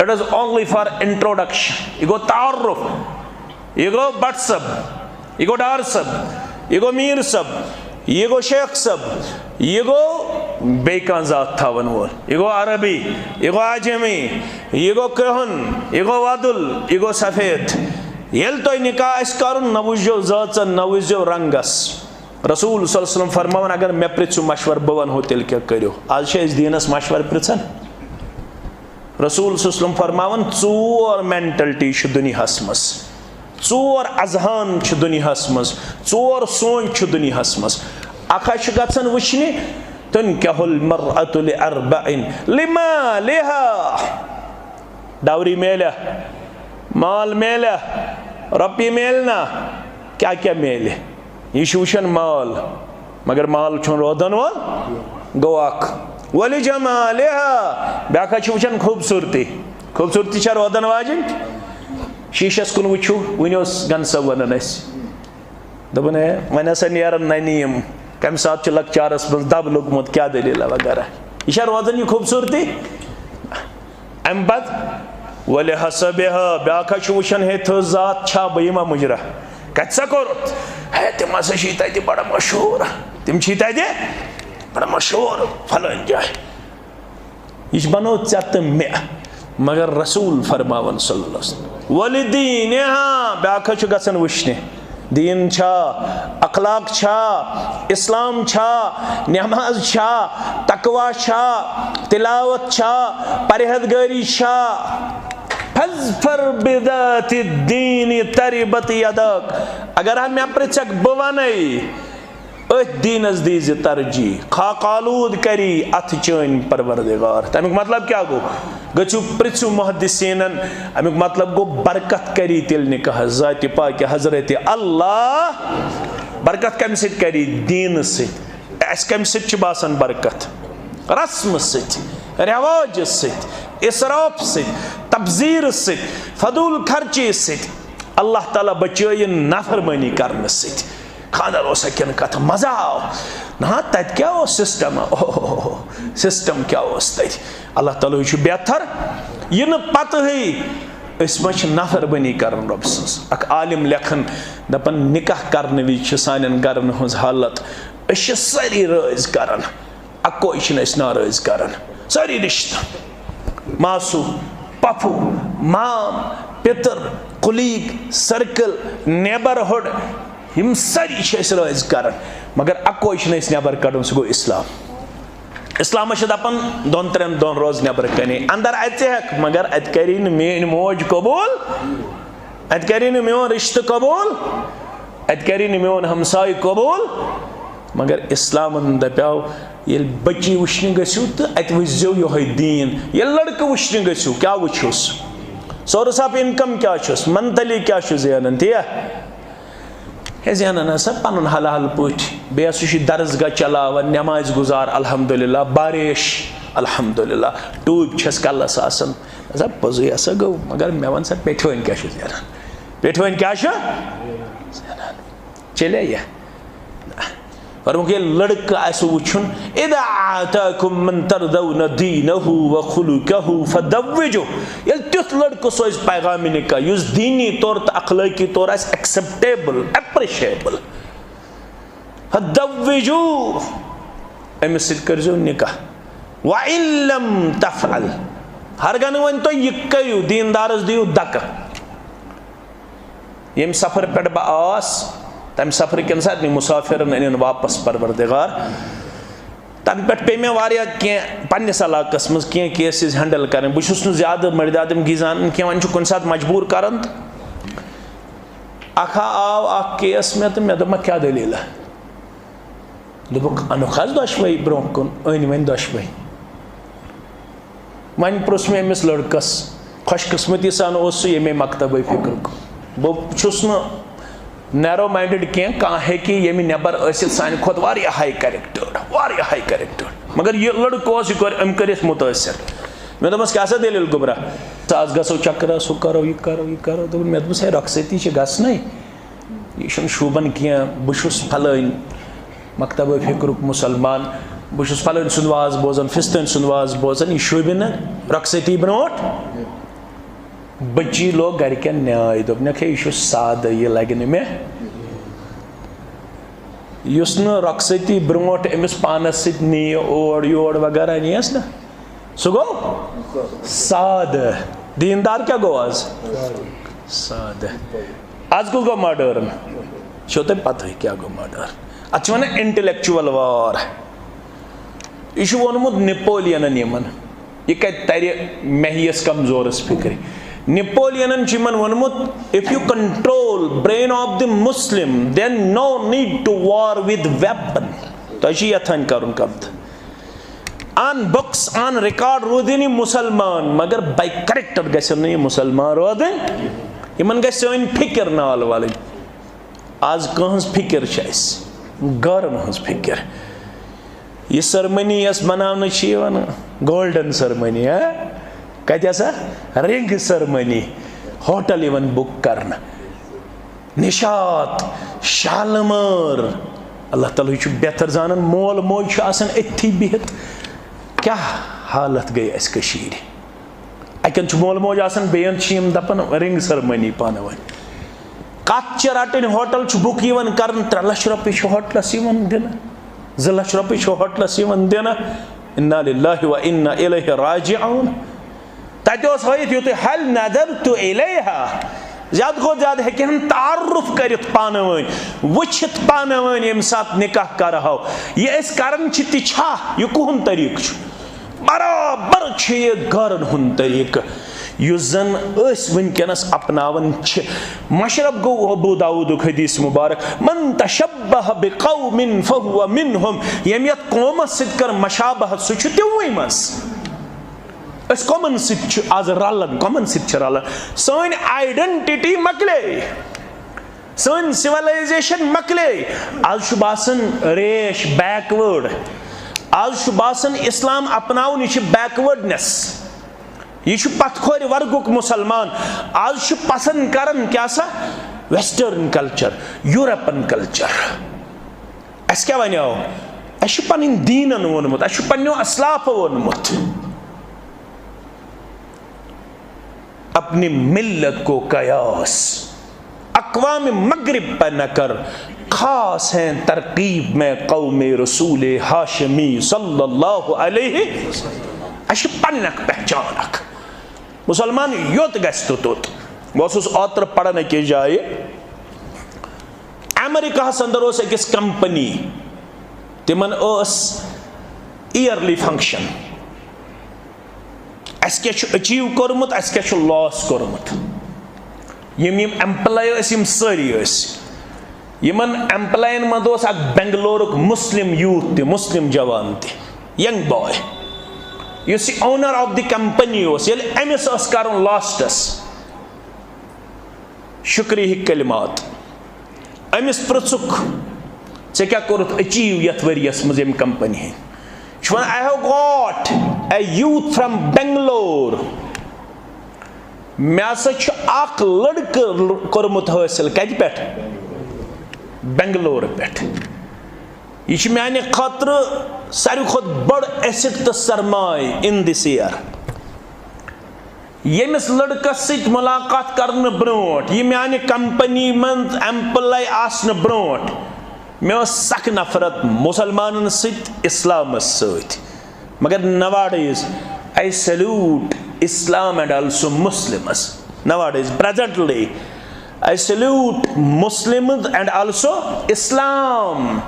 It is only for introduction۔ یہِ گوٚو تعارف، یہِ گوٚو بٹ صٲب، یہِ گوٚو ڈار صٲب، یہِ گوٚو میٖر صٲب، یہِ گوٚو شیخ صٲب، یہِ گوٚو بیٚیہِ کانٛہہ ذات تھاون وول، یہِ گوٚو عربی، یہِ گوٚو عجمی، یہِ گوٚو کرٛہُن، یہِ گوٚو وۄدُل، یہِ گوٚو سفید۔ ییٚلہِ تۄہہِ نکاح آسہِ کرُن، نہ وٕچھزیو زٲژن، نہ وٕچھزیو رنگس۔ رسول صلی اللہ علیہ وسلم فرماوان، اگر مےٚ پرژھِو مشورٕ، بہٕ ونہو تیٚلہِ کیٛاہ کٔرِو۔ از چھِ أسۍ دیٖنس مشورٕ پرژھان۔ رسول صلی اللہ علیہ وسلم فرماوان، ژور مینٹلٹی چھِ دُنیاہس منٛز، ژور اذہان چھِ دُنیاہس منٛز، ژور سونچ چھِ دُنیاہس منٛز۔ اکھ ہا چھِ گژھان وٕچھنہِ، تنکح المرأة لاربع، لمالها۔ ڈاوری میلیا، مال میلیا، رۄپیہِ میلہِ نا، کیٛاہ کیٛاہ میلہِ؟ یہِ چھُ وٕچھان مال، مگر مال چھُنہٕ رودن وول، گوٚو اکھ۔ ولجمالها، بیٛاکھ حظ چھُ وٕچھان خوٗبصوٗرتی۔ خوٗبصوٗرتی چھا رودن واجِنۍ؟ شیٖشس کُن وٕچھِو، وٕنہِ اوس گنہٕ صٲب ونان اسہِ۔ دوٚپُن، ہے، وۄنۍ ہسا نیرن ننہِ یِم، کمہِ ساتہٕ چھُ لۄکچارس منٛز دب لوٚگمُت، کیٛاہ دٔلیٖلہ وغیرہ۔ یہِ چھا روزان یہِ خوٗبصوٗرتی؟ امہِ پتہٕ، ولحسبها، بیٛاکھ حظ چھُ وٕچھان، ہے، تھٔز ذات چھا، بہٕ یِما مُجرا؟ کتہِ سا کوٚرُتھ؟ ہے، تِم ہسا چھِ تتہِ بڑٕ مشہوٗر۔ تِم چھی تَتہِ بڑٕ مشہوٗر فلٲنۍ جایہِ۔ یہِ چھُ بنوو ژےٚ تہٕ مےٚ، مگر رسول فرماوان صلی اللہ علیہ وسلم، "ولدینہا"، بیٛاکھ حظ چھُ گژھان وٕچھنہِ، دیٖن چھا، اخلاق چھا، اسلام چھا، نماز چھا، تقوی چھا، تلاوت چھا، پرہیزگٲری چھا۔ "فاظفر بذات الدین تربت یداک"، اگر ہا مےٚ پرٛژھکھ، بہٕ وَنَے، أتھۍ دیٖنَس دیٖزِ ترجیح، خاک آلوٗد کری اَتھ چٲنۍ پروردگار۔ تَمیُک مطلب کیٛاہ گوٚو؟ گٔژھِو پرٛژھِو محدثیٖنَن، اَمیُک مطلب گوٚو برکت کری تیٚلہِ نکاح، ذاتِ پاکہِ حضرت اللہ۔ برکت کَمہِ سۭتۍ کری؟ دیٖنہٕ سۭتۍ۔ اَسہِ کَمہِ سۭتۍ چھِ باسان برکت؟ رسمہٕ سۭتۍ، رٮ۪واجہٕ سۭتۍ، اِسراف سۭتۍ، تبذیٖرٕ سۭتۍ، فضوٗل خرچی سۭتۍ۔ اللہ تعالیٰ بچٲیِن نافرمٲنی کرنہٕ سۭتۍ۔ خانٛدر اوسا کِنہٕ کتھ مزٕ آو؟ نہ، تتہِ کیٛاہ اوس سسٹم؟ اوہ، سسٹم کیٛاہ اوس تتہِ؟ اللہ تعالیٰ ہٕے چھُ بہتر۔ یہِ نہٕ پتہٕے أسۍ ما چھِ نافرمٲنی کران رۄبہٕ سٕنٛز؟ اکھ عالم لیکھان، دپان، نکاح کرنہٕ وِزِ چھِ سانٮ۪ن گرن ہٕنٛز حالت، أسۍ چھِ سٲری رٲضۍ کران، اکوے چھِنہٕ أسۍ ناراض کران۔ سٲری رشتہٕ، ماسوٗ، پۄپھوٗ، مام، پِتٕر، colleague، circle، neighbourhood، یِم سٲری چھِ أسۍ رٲضۍ کران، مگر اکوے چھِنہٕ أسۍ نٮ۪بر کڑان، سُہ گوٚو اسلام۔ اسلامس چھِ دپان دۄن ترٛٮ۪ن دۄہن روز نٮ۪بر کنے، اندر اژِ ہٮ۪کھ، مگر اتہِ کری نہٕ میٲنۍ موج قبول، اتہِ کری نہٕ میون رشتہٕ قبول، اتہِ کری نہٕ میون ہمساے قبول۔ مگر اسلامن دپیاو، ییٚلہِ بچی وٕچھنہِ گٔژھِو تہٕ اتہِ وٕچھزیو یِہوٚے دیٖن۔ ییٚلہِ لڑکہٕ وٕچھنہِ گٔژھِو، کیٛاہ وٕچھِوس؟ Source of income کیٛاہ چھُس؟ Monthly کیٛاہ چھُ زینان؟ تی یا ہے، زینان ہسا پنُن حلال پٲٹھۍ، بیٚیہِ ہسا چھُ درسگاہ چلاوان، نمازِ گُزار الحمدللہ، باریش الحمدللہ، ٹوٗپۍ چھس کلس آسان۔ ہسا پوٚزُے ہسا گوٚو، مگر مےٚ وَن سا، پیٹھوٲنۍ کیٛاہ چھُ زینان؟ پیٹھوٲنۍ کیٛاہ چھُ زینان؟ چلے یہِ۔ فرمووُکھ، ییٚلہِ لڑکہٕ آسہِ وٕچھُن، "اذا آتاکم من ترضون دینہ و خلقہ فزوجوہ"، ییٚلہِ تیُتھ لڑکہٕ سوزِ پیغام نکاح یُس دینی طور تہٕ اخلٲقی طور آسہِ acceptable، appreciable، فزوجوہ، أمِس سۭتۍ کٔرۍزیو نکاح۔ وان لم تفعل، ہرگاہ نہٕ وۄنۍ تُہۍ یہِ کٔرِو، دیٖندارس دِیِو دکہٕ۔ ییٚمہِ سفرٕ پٮ۪ٹھ بہٕ آس، تَمہِ سفرٕ کٮ۪ن سارنٕے مُسافِرن أنِن واپس پروردگار۔ تَنہٕ پٮ۪ٹھ پیٚیہِ مےٚ واریاہ کینٛہہ پننِس علاقس منٛز کینٛہہ cases handle کرٕنۍ۔ بہٕ چھُس نہٕ زیادٕ مٔردِ آدمگی زانان کینٛہہ، وۄنۍ چھُ کُنہِ ساتہٕ مجبوٗر کران۔ تہٕ اکھ ہا آو اکھ case مےٚ تہٕ مےٚ دوٚپ، "ما کیٛاہ دٔلیٖلہ؟" دوٚپُکھ، "اَنُکھ حظ دۄشوَے برٛونٛہہ کُن، أنۍ وۄنۍ دۄشوَے۔" وۄنۍ پرُژھ مےٚ أمِس لٔڑکَس، خۄش قٕسمتی سان اوس سُہ ییٚمے مکتبے فِکرُک۔ بہٕ چھُس نہٕ narrow minded کینٛہہ، کانٛہہ ہیٚکہِ ییٚمہِ نٮ۪بر ٲسِتھ سانہِ کھۄتہٕ واریاہ high character، واریاہ high character۔ مگر یہِ لٔڑکہٕ اوس، یہِ کوٚر، أمۍ کٔرۍ أسۍ مُتٲثر۔ مےٚ دوٚپمَس، "کیٛاہ سا دٔلیٖل گوٚبرا؟ ژٕ آز گژھو چکرس، ہُہ کرو، یہِ کرو، یہِ کرو۔" دوٚپُن، "مےٚ دوٚپمَس، ہے، رۄخصتی چھِ گژھنَے۔" یہِ چھُنہٕ شوٗبان کینٛہہ۔ بہٕ چھُس پھلٲنۍ مکتبہٕ فِکرُک مُسلمان، بہٕ چھُس پھلٲنۍ سُنٛد واز بوزان، فِستٲنۍ سُنٛد واز بوزان، یہِ شوٗبہِ نہٕ رۄخصتی برونٛٹھ۔ بٔچی لوگ گرِکٮ۪ن نیاے، دوٚپنَکھ، "ہے، یہِ چھُ سادٕ، یہِ لَگہِ نہٕ مےٚ۔" یُس نہٕ رۄخصتی برونٛٹھ أمِس پانَس سۭتۍ نِیہِ اور یور وغیرہ نِیَس نہ، سُہ گوٚو سادٕ۔ دیٖندار کیٛاہ گوٚو آز؟ سادٕ۔ آز کُس گوٚو modern؟ چھو تۄہہِ پتہٕے کیٛاہ گوٚو modern؟ اَتھ چھِ وَنان intellectual war۔ یہِ چھُ ووٚنمُت نپولینن یِمن۔ یہِ کَتہِ تَرِ مےٚ ہِیَس کمزورس فِکرِ؟ نپولینن چھُ یِمن ووٚنمُت، "If you control brain of the Muslim, then no need to war with weapon." تۄہہِ چھُ یَتھان کَرُن قبضہٕ۔ On books, on record روٗدِن یہِ مُسلمان، مگر by character گژھن نہٕ یہِ مُسلمان روزٕنۍ۔ یِمن گژھِ سٲنۍ فِکر نال والٕنۍ۔ آز کٕہٕنٛز فِکر چھِ اَسہِ؟ غٲرن ہٕنٛز فِکر۔ یہِ ceremony یۄس مناونہٕ چھِ یِوان، golden ceremony، ہا؟ کَتہِ ہسا؟ Ring ceremony۔ ہوٹل یِوان book کرنہٕ۔ نشاط، شالمٲر۔ اللہ تعالیٰ ہٕے چھُ بہتر زانان، مول موج چھُ آسان أتھی بِہِتھ۔ کیٛاہ حالت گٔے اَسہِ کٔشیٖرِ؟ اَتٮ۪ن چھُ مول موج آسان، بیٚین چھِ یِم دَپان ring ceremony پانہٕ ؤنۍ۔ کَتھ چھِ رَٹٕنۍ، ہوٹل چھُ book یِوان کرنہٕ، ترٛےٚ لَچھ رۄپیہِ چھِ ہوٹلَس یِوان دِنہٕ۔ زٕ لچھ رۄپیہِ چھِ ہوٹلس یِوان دِنہٕ۔ انا للہ و انا الیہ راجعون۔ تتہِ اوس ہٲیِتھ یُتُے، ہل نظرت الیہا۔ زیادٕ کھۄتہٕ زیادٕ ہیٚکہِ ہن تعارُف کٔرِتھ پانہٕ ؤنۍ، وٕچھِتھ پانہٕ ؤنۍ ییٚمہِ ساتہٕ نکاح کرہو۔ یہِ أسۍ کران چھِ تہِ چھا؟ یہِ کُہُنٛد طریٖقہٕ چھُ؟ برابر چھِ یہِ غٲرن ہُنٛد طریٖقہٕ، یُس زن أسۍ وٕنکیٚنس اپناوان چھِ۔ مشرب گوٚو ابو داؤدُک حدیث مبارک، من تشبہ بقوم فہو منہم۔ ییٚمۍ یتھ قومس سۭتۍ کٔر مشابہت، سُہ چھُ تِموٕے منٛز۔ أسۍ کۄمن سۭتۍ چھِ آز رلان؟ کۄمن سۭتۍ چھِ رلان؟ سٲنۍ آیڈنٹٹی مۄکلے، سٲنۍ سِولایزیشن مۄکلے۔ آز چھُ باسان ریش، بیکوٲرڈ۔ آز چھُ باسان اسلام اپناوُن، یہِ چھِ بیکوٲرڈنس۔ یہِ چھُ پتھ کھورِ ورگُک مُسلمان۔ آز چھُ پسند کران کیٛاہ سا؟ Western culture, European culture. اَسہِ کیٛاہ وَنیو؟ اَسہِ چھُ پنٕنۍ دیٖنن ووٚنمُت، اَسہِ چھُ پننیو اسلافو ووٚنمُت۔ اپنی ملت کو قیاس، اقوام مغرب پر نہ کر، خاص ہیں ترکیب میں قوم رسول ہاشمی صلی اللہ علیہ وسلم۔ اَسہِ چھِ پنٕنۍ اکھ پہچان اکھ۔ مُسلمان یوٚت گژھِ تہٕ توٚت۔ بہٕ اوسُس اوترٕ پران أکِس جایہِ، امریکہس اندر اوس أکِس کمپنی، تِمن ٲس ایئرلی فنکشن۔ اَسہِ کیٛاہ چھُ achieve کوٚرمُت، اَسہِ کیٛاہ چھُ loss کوٚرمُت۔ یِم یِم ایمپلاے ٲسۍ، یِم سٲری ٲسۍ، یِمن ایمپلاین منٛز اوس اکھ بنگلورُک مسلم یوٗتھ تہِ، مسلم جوان تہِ، ینگ بوائے، یُس یہِ owner of the company اوس۔ ییٚلہِ أمِس ٲس کرُن لاسٹس شُکریہٕکۍ کلمات، أمِس پرٛژھُکھ، "ژےٚ کیٛاہ کوٚرُتھ achieve یتھ ؤریس منٛز ییٚمہِ کمپنی ہٕنٛدۍ؟" یہِ چھُ ونان، "I have got a youth from Bangalore۔ مےٚ ہسا چھُ اکھ لڑکہٕ کوٚرمُت حٲصِل۔" کتہِ پٮ۪ٹھ؟ بنگلور پٮ۪ٹھ۔ یہِ چھُ میانہِ خٲطرٕ ساروی کھۄتہٕ بٔڑ asset تہٕ سرمایہِ in this year۔ ییٚمِس لڑکس سۭتۍ ملاقات کرنہٕ برونٛٹھ، یہِ میانہِ کمپنی منٛز ایمپلاے آسنہٕ برونٛٹھ، مےٚ ٲس سخ نفرت مُسلمانن سۭتۍ، اسلامس سۭتۍ۔ مگر nowadays I salute Islam and also Muslims۔ Nowadays, presently, I salute Muslims and also Islam۔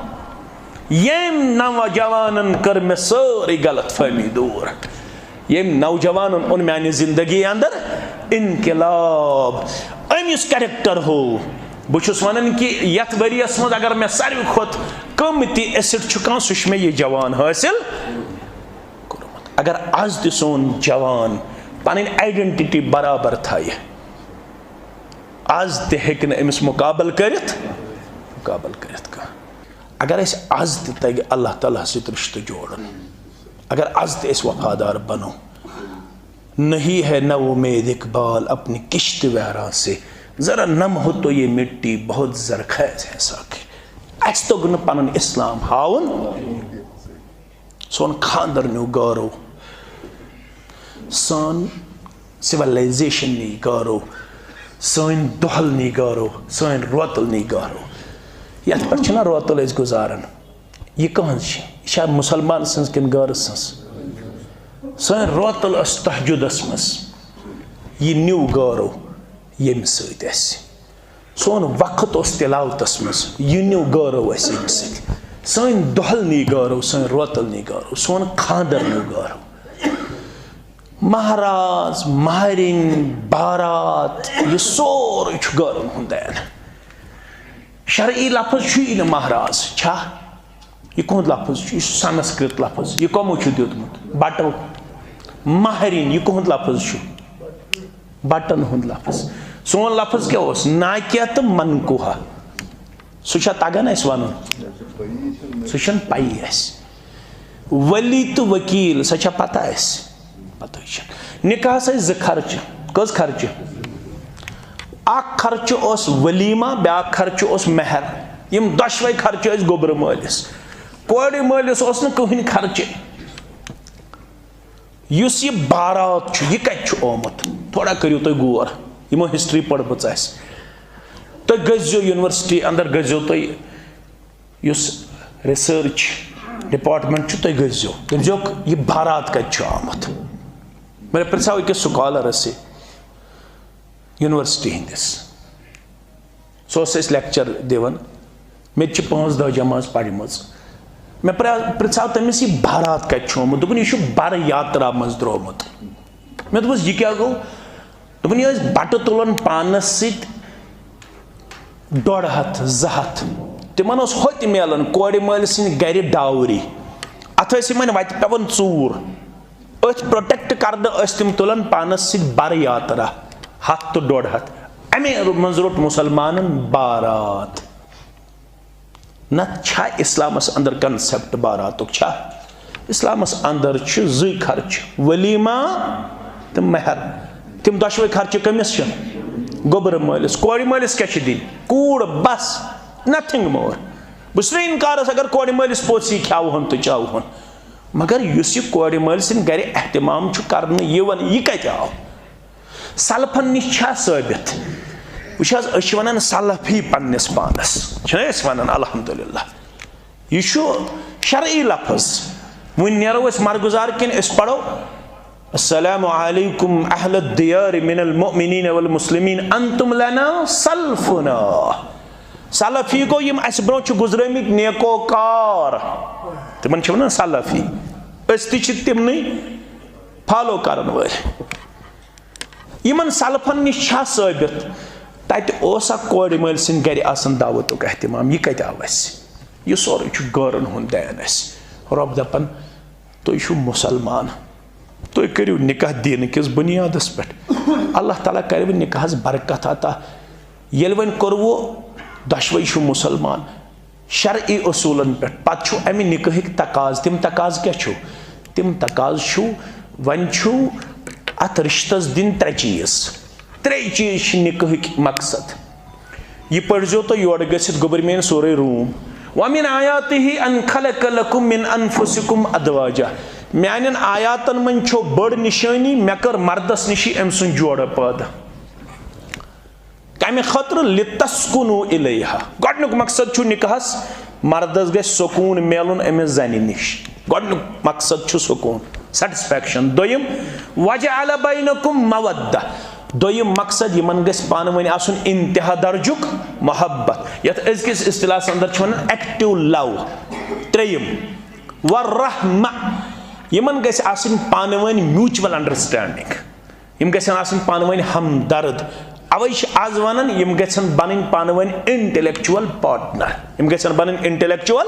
ییٚمۍ نوجوانن کٔر مےٚ سٲرٕے غلط فہمی دوٗر۔ ییٚمۍ نوجوانن اوٚن میانہِ زندگی اندر انقلاب۔ أمۍ یُس character ہوو، بہٕ چھُس ونان کہِ یتھ ؤریس منٛز اگر مےٚ ساروی کھۄتہٕ قۭمتی asset چھُ کانٛہہ، سُہ چھُ مےٚ یہِ جوان حٲصِل کوٚرمُت۔ اگر از تہِ سون جوان پنٕنۍ identity برابر تھایہِ، از تہِ ہیٚکہِ نہٕ أمِس مُقابلہٕ کٔرِتھ، مُقابلہٕ کٔرِتھ کانٛہہ۔ اگر اَسہِ از تہِ تَگہِ اللہ تعالیٰ ہَس سۭتۍ رِشتہٕ جوڑُن، اگر از تہِ أسۍ وفادار بنو، نہیں ہے نہ امید اقبال اپنی کشت ویراں سے، ذرا نم ہو تو یہ مٹی بہت زرخیز ہے ساقی۔ اَسہِ توٚگ نہٕ پنُن اسلام ہاوُن، سون خاندر نیوٗ گٲرو، سٲنۍ civilization نی گٲرو، سٲنۍ دۄہل نی گٲرو، سٲنۍ روتل نی گٲرو۔ یتھ پٮ۪ٹھ چھِنہ روتل أسۍ گُزاران؟ یہِ کٕہٕنٛز چھِ؟ یہِ چھا مُسلمان سٕنٛز کِنہٕ غٲرٕ سٕنٛز؟ سٲنۍ روتل ٲس تہجدس منٛز، یہِ نیوٗ گٲرو ییٚمہِ سۭتۍ اَسہِ۔ سون وقت اوس تلاوتس منٛز، یہِ نیوٗ گٲرو اَسہِ ییٚمہِ سۭتۍ۔ سٲنۍ دۄہل نی گٲرو، سٲنۍ روتل نی گٲرو، سون خاندر نیوٗ گٲرو۔ مہراز، مہرِنۍ، بارات، یہِ سورُے چھُ گٲرن ہُنٛد دین۔ شرعی لفظ چھُ یی نہٕ مہراز، چھا؟ یہِ کُہُنٛد لفظ چھُ؟ یہِ چھُ سنسکرت لفظ۔ یہِ کَمو چھُ دیُتمُت؟ بٹو۔ مہرِنۍ، یہِ کُہُنٛد لفظ چھُ؟ بٹن ہُنٛد لفظ۔ سون لفظ کیٛاہ اوس؟ ناکیہ تہٕ منکوہ۔ سُہ چھا تگان اَسہِ وَنُن؟ سُہ چھُنہٕ پَیی اَسہِ۔ ولی تہٕ وکیل، سۄ چھا پتہ اَسہِ؟ پتہٕ چھِ۔ نکاحس ٲسۍ زٕ خرچہٕ۔ کٔژ خرچہٕ؟ اکھ خرچہٕ اوس ولیمہ، بیٛاکھ خرچہٕ اوس مہر۔ یِم دۄشوے خرچہٕ ٲسۍ گوٚبرٕ مٲلِس۔ کورِ مٲلِس اوس نہٕ کٕہٕنۍ خرچہٕ۔ یُس یہِ بارات چھُ، یہِ کتہِ چھُ آمُت؟ تھوڑا کٔرِو تُہۍ غور، یِمو ہسٹری پٔرمٕژ آسہِ۔ تُہۍ گٔژھزیو یونیورسٹی اندر، گٔژھزیو تُہۍ یُس research ڈپارٹمنٹ چھُ، تُہۍ گٔژھۍزیو۔ تٔمۍ زیوٗکھ، یہِ بھارات کتہِ چھُ آمُت؟ مےٚ پرژھاو أکِس سکالرس یونیورسٹی ہٕنٛدِس، سُہ اوس اَسہِ لیکچر دِوان۔ مےٚ تہِ چھِ پانٛژھ دَہ جمٲژ پرِمٕژ۔ مےٚ پرٛ-، پرژھاو تٔمِس، یہِ بھارات کتہِ چھُ آمُت؟ دوٚپُن، یہِ چھُ بر یاترا منٛز درٛامُت۔ مےٚ دوٚپُس، یہِ کیٛاہ گوٚو؟ دوٚپُن، یہِ ٲسۍ بَٹہٕ تُلان پانَس سۭتۍ ڈۄڈ ہَتھ، زٕ ہَتھ۔ تِمَن اوس ہوٚتہِ میلان کورِ مٲلۍ سٕنٛدِ گَرِ ڈاوری۔ اَتھ ٲسۍ یِمَن وَتہِ پٮ۪وان ژوٗر۔ أتھۍ پروٹیکٹ کرنہٕ ٲسۍ تِم تُلان پانَس سۭتۍ بَرٕ یاترا، ہَتھ تہٕ ڈۄڈ ہَتھ۔ اَمے منٛز روٚٹ مُسلمانَن بارات۔ نتہٕ چھا اسلامس اندر کنسپٹ باراتُک؟ چھا؟ اسلامس اندر چھِ زٕے خرچہٕ، ولیمہ تہٕ مہر۔ تِم دۄشوے خرچہٕ کٔمِس چھِ؟ گوٚبرٕ مٲلِس۔ کورِ مٲلِس کیٛاہ چھِ دِنۍ؟ کوٗر بس، nothing more۔ بہٕ چھُس نہٕ انکارس، اگر کورِ مٲلِس پوٚژھ یی کھیاوہون تہٕ چاوہون، مگر یُس یہِ کورِ مٲلۍ سٕنٛدِ گرِ اہتمام چھُ کرنہٕ یِوان، یہِ کتہِ آو؟ سلفن نِش چھا ثٲبت؟ وٕچھ حظ، أسۍ چھِ ونان سلفی پننِس پانس، چھِنہ أسۍ ونان؟ الحمدللہ، یہِ چھُ شرعی لفظ۔ وۄنۍ نیرو أسۍ مرگزار کِنۍ، أسۍ پرو، السلام علیکم اہل الدیار من المؤمنین والمسلمین، انتم لنا سلفنا۔ سلفی گوٚو یِم اسہِ برونٛہہ چھِ گُزرٲمٕتۍ نیکوکار، تِمن چھِ ونان سلفی۔ أسۍ تہِ چھِ تِمنٕے فالو کرن وٲلۍ۔ یِمن سلفن نِش چھا ثٲبت؟ تتہِ اوسا کورِ مٲلۍ سٕنٛدِ گرِ آسان دعوتُک اہتمام؟ یہِ کتہِ آو اسہِ؟ یہِ سورُے چھُ غٲرن ہُنٛد دین اسہِ۔ رۄب دپان، تُہۍ چھِو مُسلمان، تُہۍ کٔرِو نکاح دیٖنہٕ کِس بُنیادس پٮ۪ٹھ۔ اللہ تعالیٰ کرِ وۄنۍ نکاحس برکت عطا۔ ییٚلہِ وۄنۍ کوٚروٕ، دۄشوے چھِو مُسلمان، شرعی اصوٗلن پٮ۪ٹھ، پتہٕ چھُ امہِ نکاحٕکۍ تقاضہٕ۔ تِم تقاضہٕ کیٛاہ چھِو؟ تِم تقاضہٕ چھِو، وۄنۍ چھِو اتھ رشتس دِنۍ ترٛےٚ چیٖز۔ ترٛے چیٖز چھِ نکاحٕکۍ مقصد۔ یہِ پٔرزیو تُہۍ یورٕ گٔژھِتھ، گوٚبرۍ میٲنۍ، سورہ روم۔ ومن آیاتہ ان خلق لکم من انفسکم ازواجا۔ میانٮ۪ن آیاتن منٛز چھو بٔڑ نشٲنی، مےٚ کٔر مردس نِشی أمۍ سُنٛد جوڑٕ پٲدٕ۔ کمہِ خٲطرٕ؟ لتسکنوا الیہا۔ گۄڈنیُک مقصد چھُ نکاحس، مردس گژھِ سکوٗن میلُن أمِس زنہِ نِش۔ گۄڈنیُک مقصد چھُ سکوٗن، سیٹسفیکشن۔ دوٚیِم، وجعل بینکم مودہ۔ دوٚیِم مقصد، یِمن گژھِ پانہٕ ؤنۍ آسُن انتہا درجُک محبت، یتھ أزکِس اصطلاحس اندر چھِ ونان ایکٹیو لو۔ ترٛیٚیِم، والرحمہ۔ یِمن گژھِ آسٕنۍ پانہٕ ؤنۍ میوٗچول انڈرسٹینڈنگ۔ یِم گژھن آسٕنۍ پانہٕ ؤنۍ ہمدرد۔ اوے چھِ آز ونان، یِم گژھن بنٕنۍ پانہٕ ؤنۍ انٹلیکچوئل پارٹنر۔ یِم گژھن بنٕنۍ انٹلیکچوئل۔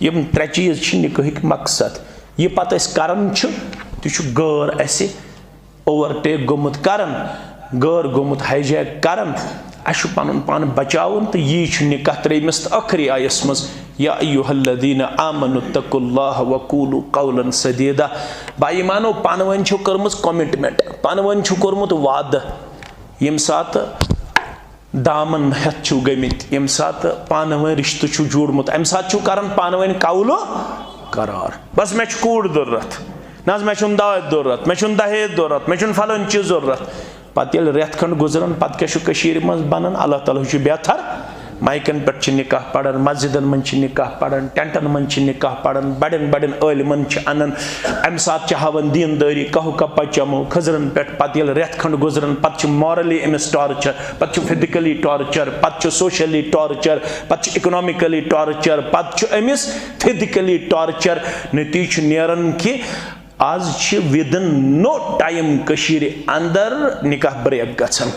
یِم ترٛےٚ چیٖز چھِ نکاحٕکۍ مقصد۔ یہِ پتہٕ أسۍ کران چھِ، تہِ چھُ غٲر اسہِ اوورٹیک گوٚمُت کران، غٲر گوٚمُت ہائی جیک کران۔ اسہِ چھُ پنُن پان بچاوُن، تہٕ یی چھُ نکاح ترٛیٚیمِس تہٕ ٲخری آیس منٛز، یا ایھا الذین آمنوا اتقوا اللہ وقولوا قولا سدیدا۔ با ایمانو، پانہٕ ؤنۍ چھو کٔرمٕژ کمٹمنٹ، پانہٕ ؤنۍ چھُ کوٚرمُت وعدٕ، ییٚمہِ ساتہٕ دامن ہٮ۪تھ چھِو گٔمٕتۍ، ییٚمہِ ساتہٕ پانہٕ ؤنۍ رشتہٕ چھُو جوڑمُت، امہِ ساتہٕ چھِو کران پانہٕ ؤنۍ قولو قرار۔ بس، مےٚ چھِ کوٗر ضروٗرت، نہ حظ، مےٚ چھُنہٕ داج ضروٗرت، مےٚ چھُنہٕ دہیج ضروٗرت، مےٚ چھُنہٕ فلٲنۍ چیٖز ضروٗرت۔ پتہٕ ییٚلہِ رٮ۪تھ کھنٛڈ گُزران، پتہٕ کیٛاہ چھُ کٔشیٖرِ منٛز بنان؟ اللہ تعالیٰ چھُ بہتر۔ مایکن پٮ۪ٹھ چھِ نکاح پران، مسجدن منٛز چھِ نکاح پران، ٹینٹن منٛز چھِ نکاح پران، بڑٮ۪ن بڑٮ۪ن عٲلمن چھِ انان۔ امہِ ساتہٕ چھِ ہاوان دیٖندٲری، کہوٕ کپا چمو کھٔزرن پٮ۪ٹھ۔ پتہٕ ییٚلہِ رٮ۪تھ کھنٛڈ گُزران، پتہٕ چھُ مارلی أمِس ٹارچر، پتہٕ چھُ فزیکلی ٹارچر، پتہٕ چھُ سوشلی ٹارچر، پتہٕ چھُ اکنامکلی ٹارچر، پتہٕ چھُ أمِس فزیکلی ٹارچر۔ نتیجہٕ چھُ نیران کہِ آز چھِ within no time کٔشیٖرِ اندر نکاح بریک گژھان۔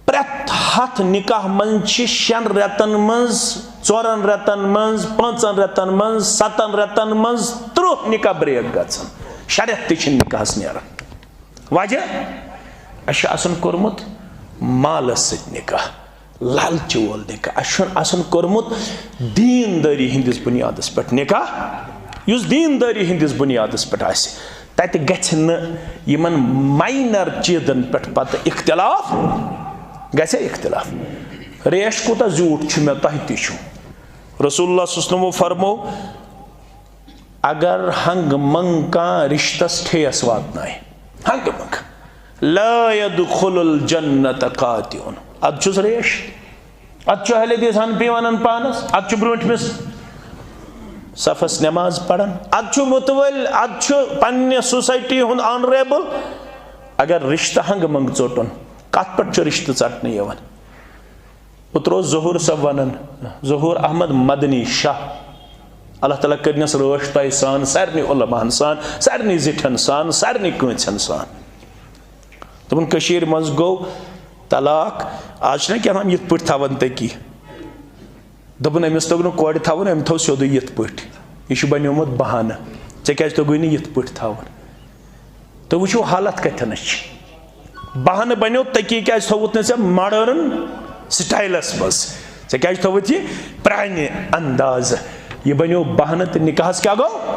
پرٛٮ۪تھ ہتھ نکاح منٛز چھِ شٮ۪ن رٮ۪تن منٛز، ژورن رٮ۪تن منٛز، پانٛژن رٮ۪تن منٛز، ستن رٮ۪تن منٛز ترٕٛہ نکاح بریک گژھان۔ شےٚ رٮ۪تھ تہِ چھِنہٕ نکاحس نیران۔ وجہ؟ اَسہِ چھُ آسان کوٚرمُت مالس سۭتۍ نکاح، لالچہِ وول نکاح۔ اَسہِ چھُنہٕ آسان کوٚرمُت دیٖندٲری ہٕنٛدِس بُنیادس پٮ۪ٹھ نکاح، یُس دیٖندٲری ہٕنٛدِس بُنیادس پٮ۪ٹھ آسہِ۔ تتہِ گژھِ نہٕ یِمن ماینر چیٖزن پٮ۪ٹھ پتہٕ اختلاف، گژھِ اختلاف۔ ریش کوٗتاہ زیوٗٹھ چھُ مےٚ، تۄہہِ تہِ چھُ۔ رسول اللہ صلی اللہ علیہ وسلمو فرمو، اگر ہنٛگ منٛگ کانٛہہ رشتس ٹھیس واتنایہِ، ہنٛگ منٛگ، لا يدخل الجنة قاطع، ادٕ چھُس ریش۔ اتھ چھُ اہل حدیث حنفی ونان پانس، اتھ چھُ برونٹھمِس صفس نماز پران، ادٕ چھُ متوٲلۍ، ادٕ چھُ پننہِ سوسائٹی ہُنٛد آنریبل۔ اگر رشتہٕ ہنگہٕ منگہٕ ژوٚٹُن، کتھ پٮ۪ٹھ چھُ رشتہٕ ژٹنہٕ یِوان؟ اوترٕ اوس ظہور صٲب ونان، ظہور احمد مدنی شاہ، اللہ تعالیٰ کٔرنس رٲچھ تۄہہِ سان، سارنٕے علماہن سان، سارنٕے زِٹھٮ۪ن سان، سارنٕے کٲنٛسٮ۪ن سان۔ دوٚپُن، کٔشیٖرِ منٛز گوٚو طلاق، آز چھِنہ کیٛاہ تام یِتھ پٲٹھۍ تھاوان تٔکی۔ دوٚپُن، أمِس توٚگ نہٕ کورِ تھاوُن، أمۍ تھوٚو سیوٚدُے یِتھ پٲٹھۍ۔ یہِ چھُ بنیومُت بہانہٕ، ژےٚ کیٛازِ توٚگُے نہٕ یِتھ پٲٹھۍ تھاوُن؟ تُہۍ وٕچھِو حالت کَتھٮ۪نَس چھِ۔ بہانہٕ بنیو، تٔکی کیٛازِ تھوٚوُتھ نہٕ ژےٚ ماڈٲرٕن سٹایلَس منٛز؟ ژےٚ کیٛازِ تھوٚوُتھ یہِ پرٛانہِ اندازٕ؟ یہِ بنیو بہانہٕ تہٕ نِکاحَس کیٛاہ گوٚو؟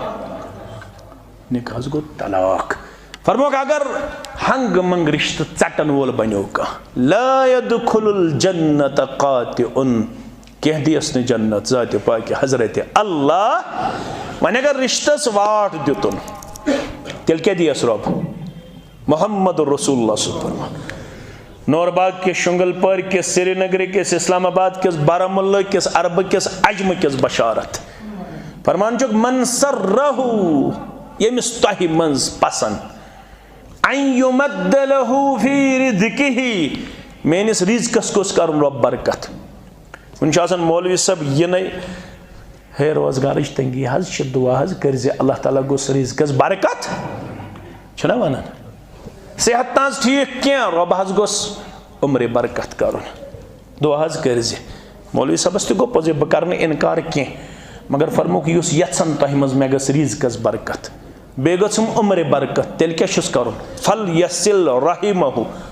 نِکاحَس گوٚو طلاق۔ فرموکھ، اگر ہنگہٕ منگہٕ رشتہٕ ژٹن وول بنیو کانٛہہ، لا يدخل الجنة قاطع، کینٛہہ دیس نہٕ جنت ذاتِ پاکہِ حضرت اللہ۔ وۄنۍ اگر رشتس واٹھ دیُتُن، تیٚلہِ کیٛاہ دیس رۄب؟ محمد رسول اللہ صلی اللہ علیہ وسلم۔ نورباغ کِس، شُنٛگل پورِ کِس، سرینگرٕ کِس، اسلام آباد کِس، بارہمولہ کِس، عربہٕ کِس، عجمہٕ کِس بشارت۔ فرمان چھُکھ، من سرہ، ییٚمِس تۄہہِ منٛز پسند، ان یمد لہ فی رزقہ، میٲنِس رزقس گوٚژھ کرُن رۄب برکت۔ کُنہِ چھُ آسان مولوی صٲب یِنَے، ہے، روزگارٕچ تنگی حظ چھِ، دُعا حظ کٔرۍ زِ اللہ تعالیٰ گوٚژھ رزقس برکت، چھُنہ وَنان؟ صحت نہ حظ ٹھیٖک کینٛہہ، رۄب حظ گوٚژھ عمرِ برکت کَرُن، دُعا حظ کٔرۍ زِ۔ مولوی صٲبَس تہِ گوٚو پوٚزُے، بہٕ کَرٕ نہٕ اِنکار کینٛہہ، مگر فرمووُکھ، یُس یَژھان تۄہہِ منٛز مےٚ گٔژھ رزقس برکت، بیٚیہِ گٔژھٕم عمرِ برکت، تیٚلہِ کیٛاہ چھُس کَرُن؟ فل یصل رحمہ،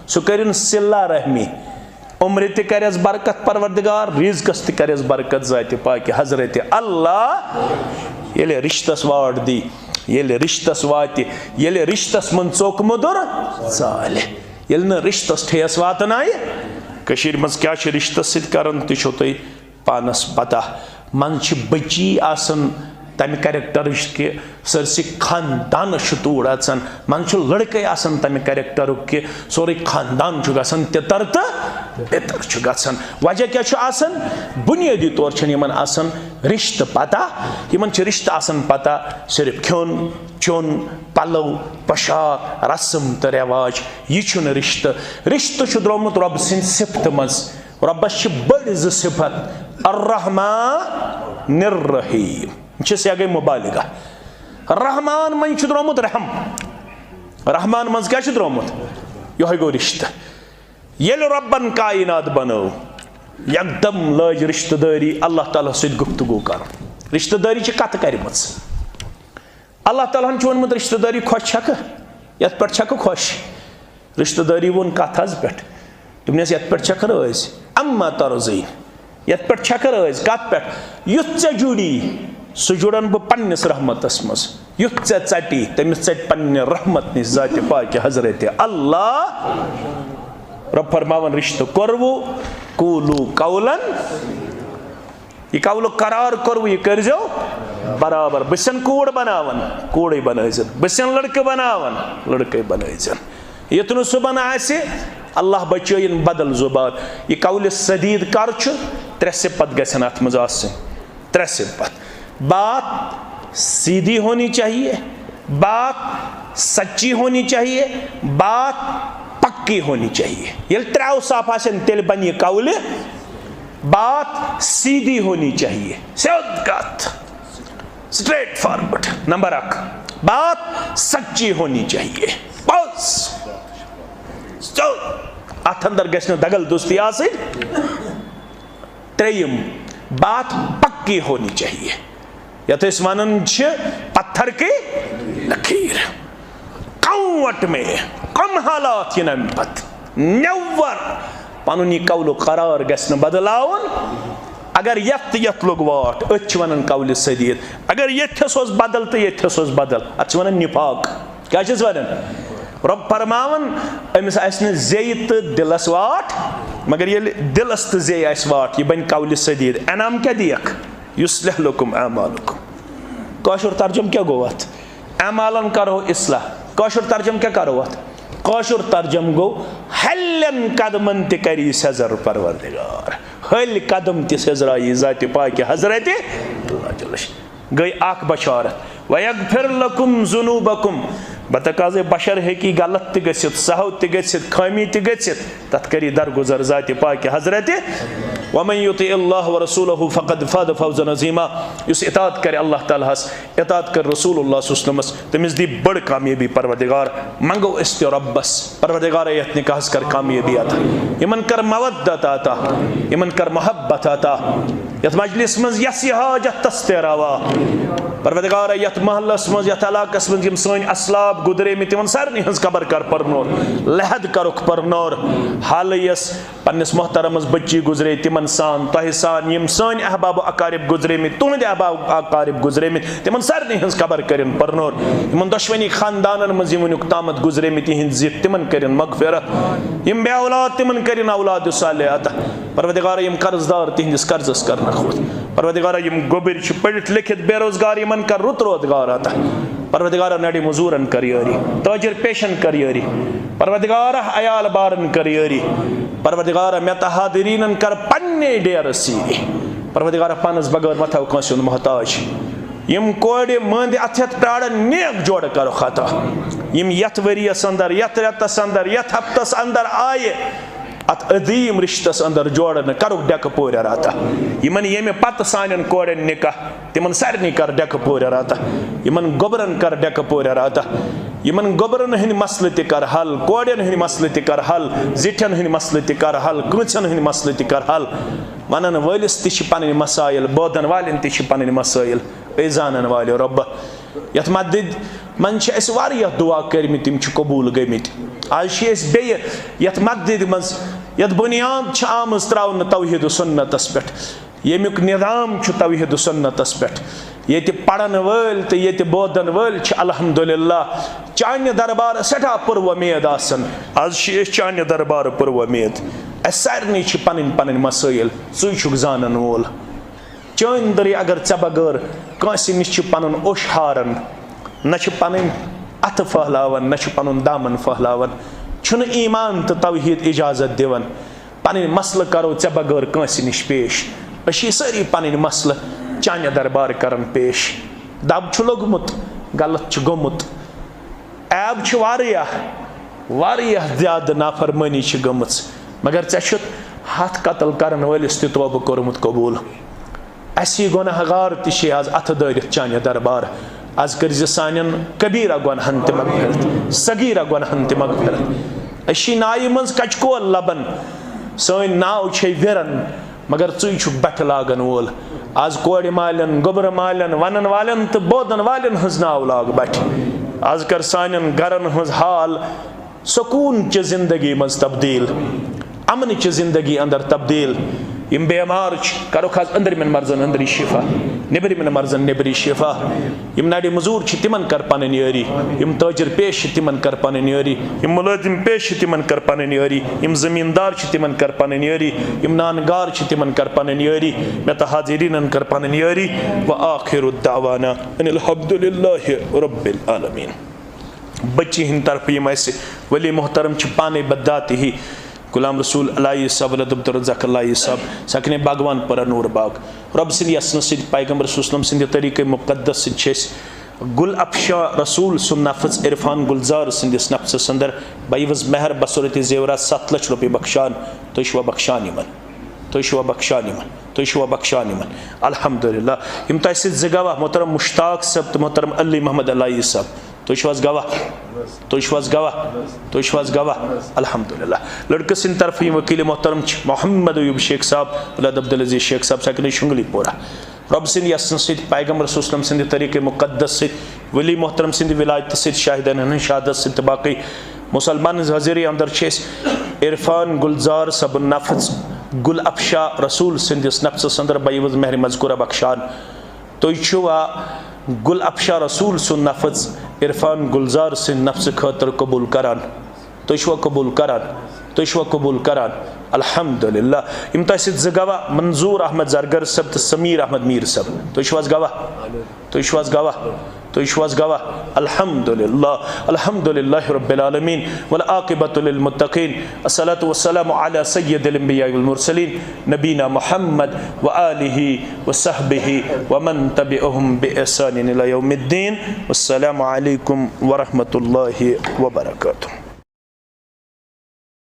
سُہ کٔرِن صلہ رحمی۔ عمرِ تہِ کرٮ۪س برکت پروردگار، رزقس تہِ کرٮ۪س برکت ذاتِ پاکہِ حضرت اللہ۔ ییٚلہِ رشتس واٹھ دی، ییٚلہِ رشتس واتہِ، ییٚلہِ رشتس منٛز ژوٚک مٔدُر ژالہِ، ییٚلہِ نہٕ رشتس ٹھیس واتنایہِ۔ کٔشیٖرِ منٛز کیٛاہ چھِ رشتس سۭتۍ کران، تہِ چھو تۄہہِ پانس پتہ۔ منٛز چھِ بٔچی آسان تمہِ کریکٹرٕچ کہِ سٲرسٕے خاندانس چھُ توٗڑ اژان۔ منٛز چھُ لڑکے آسان تمہِ کریکٹرُک کہِ سورُے خاندان چھُ گژھان تِتر تہٕ بِتر چھُ گژھان۔ وجہ کیٛاہ چھُ آسان؟ بُنیٲدی طور چھُنہٕ یِمن آسان رشتہٕ پتہ۔ یِمن چھِ رشتہٕ آسان پتہ صرف کھیوٚن چیوٚن، پلو پوشاک، رسم تہٕ رواج۔ یہِ چھُنہٕ رشتہٕ۔ رشتہٕ چھُ درٛامُت رۄبہٕ سٕنٛدِ صفتہٕ منٛز۔ رۄبس چھِ بٔڑۍ زٕ صفت، الرحمن الرحیم۔ یہِ چھِ سیاگے مبالغہ۔ رحمان منٛز چھُ درٛامُت رحم۔ رحمان منٛز کیٛاہ چھُ درٛامُت؟ یِہوٚے گوٚو رشتہٕ۔ ییٚلہِ رۄبن کائنات بنٲو، یکدم لٲج رشتہٕ دٲری اللہ تعالیٰ سۭتۍ گفتگو کرُن۔ رشتہٕ دٲری چھِ کتھٕ کرِمٕژ۔ اللہ تعالیٰ ہن چھُ ووٚنمُت، رشتہٕ دٲری خۄش چھکھٕ؟ یتھ پٮ۪ٹھ چھکھٕ خۄش؟ رشتہٕ دٲری ووٚن کتھ حظ پٮ۪ٹھ۔ دوٚپنس، یتھ پٮ۪ٹھ چھکھ رٲضۍ؟ اما ترضین، یتھ پٮ۪ٹھ چھکھ رٲضۍ؟ کتھ پٮ۪ٹھ؟ یُتھ ژےٚ جُڑی، سُہ جُڑن بہٕ پننِس رحمتس منٛز۔ یُتھ ژےٚ ژٹی، تٔمِس ژٹہِ پننہِ رحمت نِش ذاتِ پاکہِ حضرت اللہ۔ رۄب فرماوان، رشتہٕ کوٚروٕ، قولوا قولا۔ یہِ قولُک قرار کوٚروٕ، یہِ کٔرۍزیو برابر۔ بہٕ چھَسَن کوٗر بناوان، کوٗرٕے بنٲوزٮ۪ن۔ بہٕ چھَسَن لڑکہٕ بناوان، لڑکَے بنٲوزٮ۪ن۔ یُتھ نہٕ صُبحن آسہِ، اللہ بچٲیِن، بدل زُبان۔ یہِ قولِ سدید کر چھُ؟ ترٛےٚ صفت گژھن اَتھ منٛز آسٕنۍ۔ ترٛےٚ صفت۔ بات سیدھی ہونی چاہیے، بات سچی ہونی چاہیے، بات پکی ہونی چاہیے۔ ییٚلہِ ترٛےٚ اوصاف آسن، تیٚلہِ بنہِ یہِ قولِ۔ بات سیدھی ہونی چاہیے، سیوٚد کتھ، straight forward۔ نمبر اکھ، بات سچی ہونی چاہیے، پوٚز، سیوٚد۔ اتھ اندر گژھِ نہٕ دگل دستی آسٕنۍ۔ ترٛیٚیِم، بات پکی ہونی چاہیے، یتھ أسۍ ونان چھِ پتھر کی لکیر۔ کموٹ میں کم حالات یِن امہِ پتہٕ، never۔ پنُن یہِ قولُک قرار گژھِ نہٕ بدلاوُن۔ اگر یتھ تہٕ یتھ لوٚگ واٹھ، أتھۍ چھِ ونان قولِ سدید۔ اگر ییٚتھس اوس بدل تہٕ ییٚتھس اوس بدل، اتھ چھِ ونان نفاق۔ کیٛاہ چھِس ونان؟ رۄب فرماوان، أمِس آسہِ نہٕ زیٚیہِ تہٕ دِلس واٹھ، مگر ییٚلہِ دِلس تہٕ زیٚیہِ آسہِ واٹھ، یہِ بنہِ قولِ سدید۔ انعام کیٛاہ دِیَکھ؟ یصلح لکم اعمالکم۔ کٲشُر ترجمہٕ کیٛاہ گوٚو اتھ؟ اعمالن کرو اصلاح۔ کٲشُر ترجمہٕ کیٛاہ کرو اتھ؟ کٲشُر ترجمہٕ گوٚو، ہلٮ۪ن قدمن تہِ کری سیٚزر پروردگار۔ ہلۍ قدم تہِ سیٚزرایی ذاتِ پاکہِ حضرت اللہ جل شانہ۔ گٔے اکھ بشارت، وَيَغْفِرْ لَكُمْ ذُنُوبَكُمْ۔ بتقاضے بشر ہیٚکہِ غلط تہِ گٔژھِتھ، سہو تہِ گٔژھِتھ، خٲمی تہِ گٔژھِتھ، تتھ کری درگزر ذاتِ پاکہِ حضرتِ۔ وَمَن يُطِعِ اللَّهَ وَرَسُولَهُ فَقَدْ فَازَ فَوْزًا عَظِيمًا۔ یُس اطاعت کرِ اللہ تعالیٰ ہس، اطاعت کرِ رسول اللہ صلی اللہ علیہ وسلمس، تٔمِس دی بٔڑ کامیٲبی پروردگار۔ منگو أسۍ تہِ رۄبس، پروردگارا، یتھ نکاحس کر کامیٲبی عطا، یِمن کر مودت عطا، یِمن کر محبت عطا، یتھ مجلس منٛز یس یہِ حاجت تس تہِ روا۔ پروردگارا، یتھ محلس منٛز، یتھ علاقس منٛز یِم سٲنۍ اسلاف گُزریمٕتۍ، تِمن سارنٕے ہٕنٛز قبر کر پرنور، لحد کرُکھ پرنور۔ حالٕے یس پننِس محترمس بچی گُزرے، تِمن سان، تۄہہِ سان، یِم سٲنۍ احباب و اقارب گُزریمٕتۍ، تُہنٛدِ احباب و اقارب گُزریمٕتۍ، تِمن سارنٕے ہٕنٛز قبر کٔرِن پرنور۔ یِمن دۄشوٕنی خاندانن منٛز یِم وٕنیُک تامتھ گُزریمٕتۍ، یِہنٛدۍ زِٹھۍ، تِمن کٔرِن مغفرت۔ یِم بے اولاد، تِمن کٔرِن اولاد صالح عطا۔ پروردگارا، یِم قرض دار، تِہنٛدِس قرضس کرنکھ ہوت۔ پروردگارا، یِم گوٚبٕرۍ چھِ، پٔرِتھ لیکھِتھ بے روزگار، یِمن کر رُت روزگار عطا۔ پروردگارا، نڑِ مزورن کر یٲری، تاجر پیشن کر یٲری۔ پروردگارا، عیال بارن کر یٲری۔ پروردگارا، مےٚ تہٕ حاضریٖنن کر پننے ڈیرس سیٖری۔ پروردگارا، پانس بغٲر مہ تھاو کٲنٛسہِ ہُنٛد محتاج۔ یِم کورِ مٲنٛدِ اتھٕ ہٮ۪تھ پرارن، نیک جوڑٕ کرُکھ عطا۔ یِم یتھ ؤریس اندر، یتھ رٮ۪تس اندر، یتھ ہفتس اندر آیہِ، اتھ عظیٖم رشتس اندر جوڑن کرُکھ ڈٮ۪کہٕ پورٮ۪ر عطا۔ یِمن ییٚمہِ پتہٕ سانٮ۪ن کورٮ۪ن نکاح، تِمن سارنٕے کر ڈٮ۪کہٕ پورٮ۪ر عطا۔ یِمن گوٚبرن کر ڈٮ۪کہٕ پورٮ۪ر عطا۔ یِمن گوٚبرن ہٕنٛدۍ مسلہٕ تہِ کر حل، کورٮ۪ن ہٕنٛدۍ مسلہٕ تہِ کر حل، زِٹھٮ۪ن ہٕنٛدۍ مسلہٕ تہِ کر حل، کٲنٛسن ہٕنٛدۍ مسلہٕ تہِ کر حل۔ ونن وٲلِس تہِ چھِ پنٕنۍ مسٲیل، بوزن والٮ۪ن تہِ چھِ پنٕنۍ مسٲیل۔ اے زانن والٮ۪و رۄبہ، یتھ مسجد منٛز چھِ اَسہِ واریاہ دعا کٔرمٕتۍ، تِم چھِ قبوٗل گٔمٕتۍ۔ آز چھِ أسۍ بیٚیہِ یتھ مسجد منٛز، یتھ بُنیاد چھِ آمٕژ تراونہٕ توحید و سنتس پٮ۪ٹھ، ییٚمیُک نظام چھُ توحید و سنتس پٮ۪ٹھ، ییٚتہِ پرن وٲلۍ تہٕ ییٚتہِ بوزن وٲلۍ چھِ الحمدللہ چانہِ دربارٕ سٮ۪ٹھاہ پُر وۄمید آسان۔ آز چھِ أسۍ چانہِ دربارٕ پُر وۄمید۔ اَسہِ سارنٕے چھِ پنٕنۍ پنٕنۍ مسٲیل، ژٕے چھُکھ زانن وول۔ چٲنۍ دٔرۍ اگر ژےٚ بغٲر کٲنٛسہِ نِش چھِ پنُن اوٚش ہاران، نہ چھِ پنٕنۍ اتھٕ پھٔہلاوان، نہ چھِ پنُن دامن پھٔہلاوان، چھُنہٕ ایمان تہٕ توحید اجازت دِوان۔ پنٕنۍ مسلہٕ کرو ژےٚ بغٲر کٲنٛسہِ نِش پیش۔ أسۍ چھِ سٲری پنٕنۍ مسلہٕ چانہِ دربار کران پیش۔ دب چھُ لوٚگمُت، غلط چھُ گوٚمُت، عیب چھِ واریاہ، واریاہ زیادٕ نافرمٲنی چھِ گٔمٕژ، مگر ژےٚ چھُتھ ہتھ قتل کرن وٲلِس تہِ توبہٕ کوٚرمُت قبوٗل۔ اَسی گۄناہ گار تہِ چھِ آز اَتھٕ دٲرِتھ چانہِ دربار۔ آز کٔرۍ زِ سانٮ۪ن کبیٖرہ گۄناہن تہِ مغفرت، صغیٖرہ گۄناہن تہِ مغفرت۔ أسۍ چھِ نایہِ منٛز کچہِ کول لبن، سٲنۍ ناو چھے وِرن، مگر ژٕے چھُکھ بٹھٕ لاگن وول۔ آز کورِ مالٮ۪ن، گوٚبرٕ مالٮ۪ن، ونن والٮ۪ن تہٕ بوزن والٮ۪ن ہٕنٛز ناو لاگ بٹھِ۔ آز کر سانٮ۪ن گرن ہٕنٛز حال سکوٗن چہِ زندگی منٛز تبدیٖل، امن چہِ زندگی اندر تبدیٖل۔ یِم بیمار چھِ، کرُکھ آز أنٛدرمٮ۪ن مرضن أنٛدری شفا، نیٚبرمٮ۪ن مرضن نیٚبری شفا۔ یِم نڑِ مزوٗر چھِ، تِمن کر پنٕنۍ یٲری۔ یِم تاجر پیش چھِ، تِمن کر پنٕنۍ یٲری۔ یِم مُلٲزِم پیش چھِ، تِمن کر پنٕنۍ یٲری۔ یِم زٔمیٖندار چھِ، تِمن کر پنٕنۍ یٲری۔ یِم نان گار چھِ، تِمن کر پنٕنۍ یٲری۔ مےٚ تہٕ حاضریٖنن کر پنٕنۍ یٲری۔ وآخر دعوانا ان الحمد للہ رب العالمین۔ بچی ہٕنٛدِ طرفہٕ یِم اَسہِ ولی محترم چھِ پانے بذاتی ہی، غلام رسول علایی صٲب، ولد عبدالرزاق علایی صٲب، سکنِ باغوان پورہ نور باغ۔ رۄب سٕنٛدِ یژھنہٕ سۭتۍ، پیغمبر صلی اللہ علیہ وسلم سٕنٛدِ طریٖقے مقدس سۭتۍ چھِ أسۍ گل افشاں رسول سُنٛد نفس عرفان گلزار سٕنٛدِس نفسس اندر بعوض مہر بصورت زیورات ستھ لچھ رۄپیہِ بخشان۔ تُہۍ چھِوا بخشان یِمن؟ تُہۍ چھِوا بخشان یِمن؟ تُہۍ چھِوا بخشان یِمن؟ الحمدللہ۔ یِم تۄہہِ سۭتۍ زٕ گواہ، محترم مشتاق صٲب تہٕ محترم علی محمد علایی صٲب۔ تُہۍ چھِو حظ گواہ؟ تُہۍ چھِو حظ گواہ؟ تُہۍ چھِو حظ گواہ؟ الحمدللہ۔ لڑکہٕ سٕنٛدِ طرفہٕ یِم وکیل محترم چھِ محمد ایوب شیخ صاحب، ولد عبدالعزیز شیخ صاحب، سکنِ شنگلی پورہ۔ رۄب سٕنٛدِ یژھنہٕ سۭتۍ، پیغمبر صلی اللہ علیہ وسلم سٕنٛدِ طریٖقے مقدس سۭتۍ، ولی محترم سٕنٛدِ ولایتہٕ سۭتۍ، شاہدن ہٕنٛز شہادت سۭتۍ تہٕ باقٕے مسلمان ہٕنٛز حٲضری اندر چھِ أسۍ عرفان گلزار صٲبُن نفس گل افشاں رسول سٕنٛدِس نفسس اندر بعوض مہر مذکورہ بخشان۔ تُہۍ چھِوا گل افشاں رسول سُنٛد نفس عرفان گلزار سٕنٛدِ نفسہٕ خٲطرٕ قبول کران؟ تُہۍ چھِوا قبول کران؟ تُہۍ چھِوا قبول کران؟ الحمدللہ۔ یِم تۄہہِ سۭتۍ زٕ گواہ، منظور احمد زرگر صٲب تہٕ سمیر احمد میر صٲب۔ تُہۍ چھِو حظ گواہ؟ تُہۍ چھِو حظ گواہ؟ تُہۍ چھِو حظ گواہ؟ الحمدللہ، الحمدللہ رب العالمین، والعاقبۃ للمتقین، الصلاۃ والسلام علی سید الانبیاء والمرسلین، نبینا محمد و آلہ و صحبہ و من تبعہم باحسان الی یوم الدین۔ والسلام علیکم ورحمۃ اللہ وبرکاتہ۔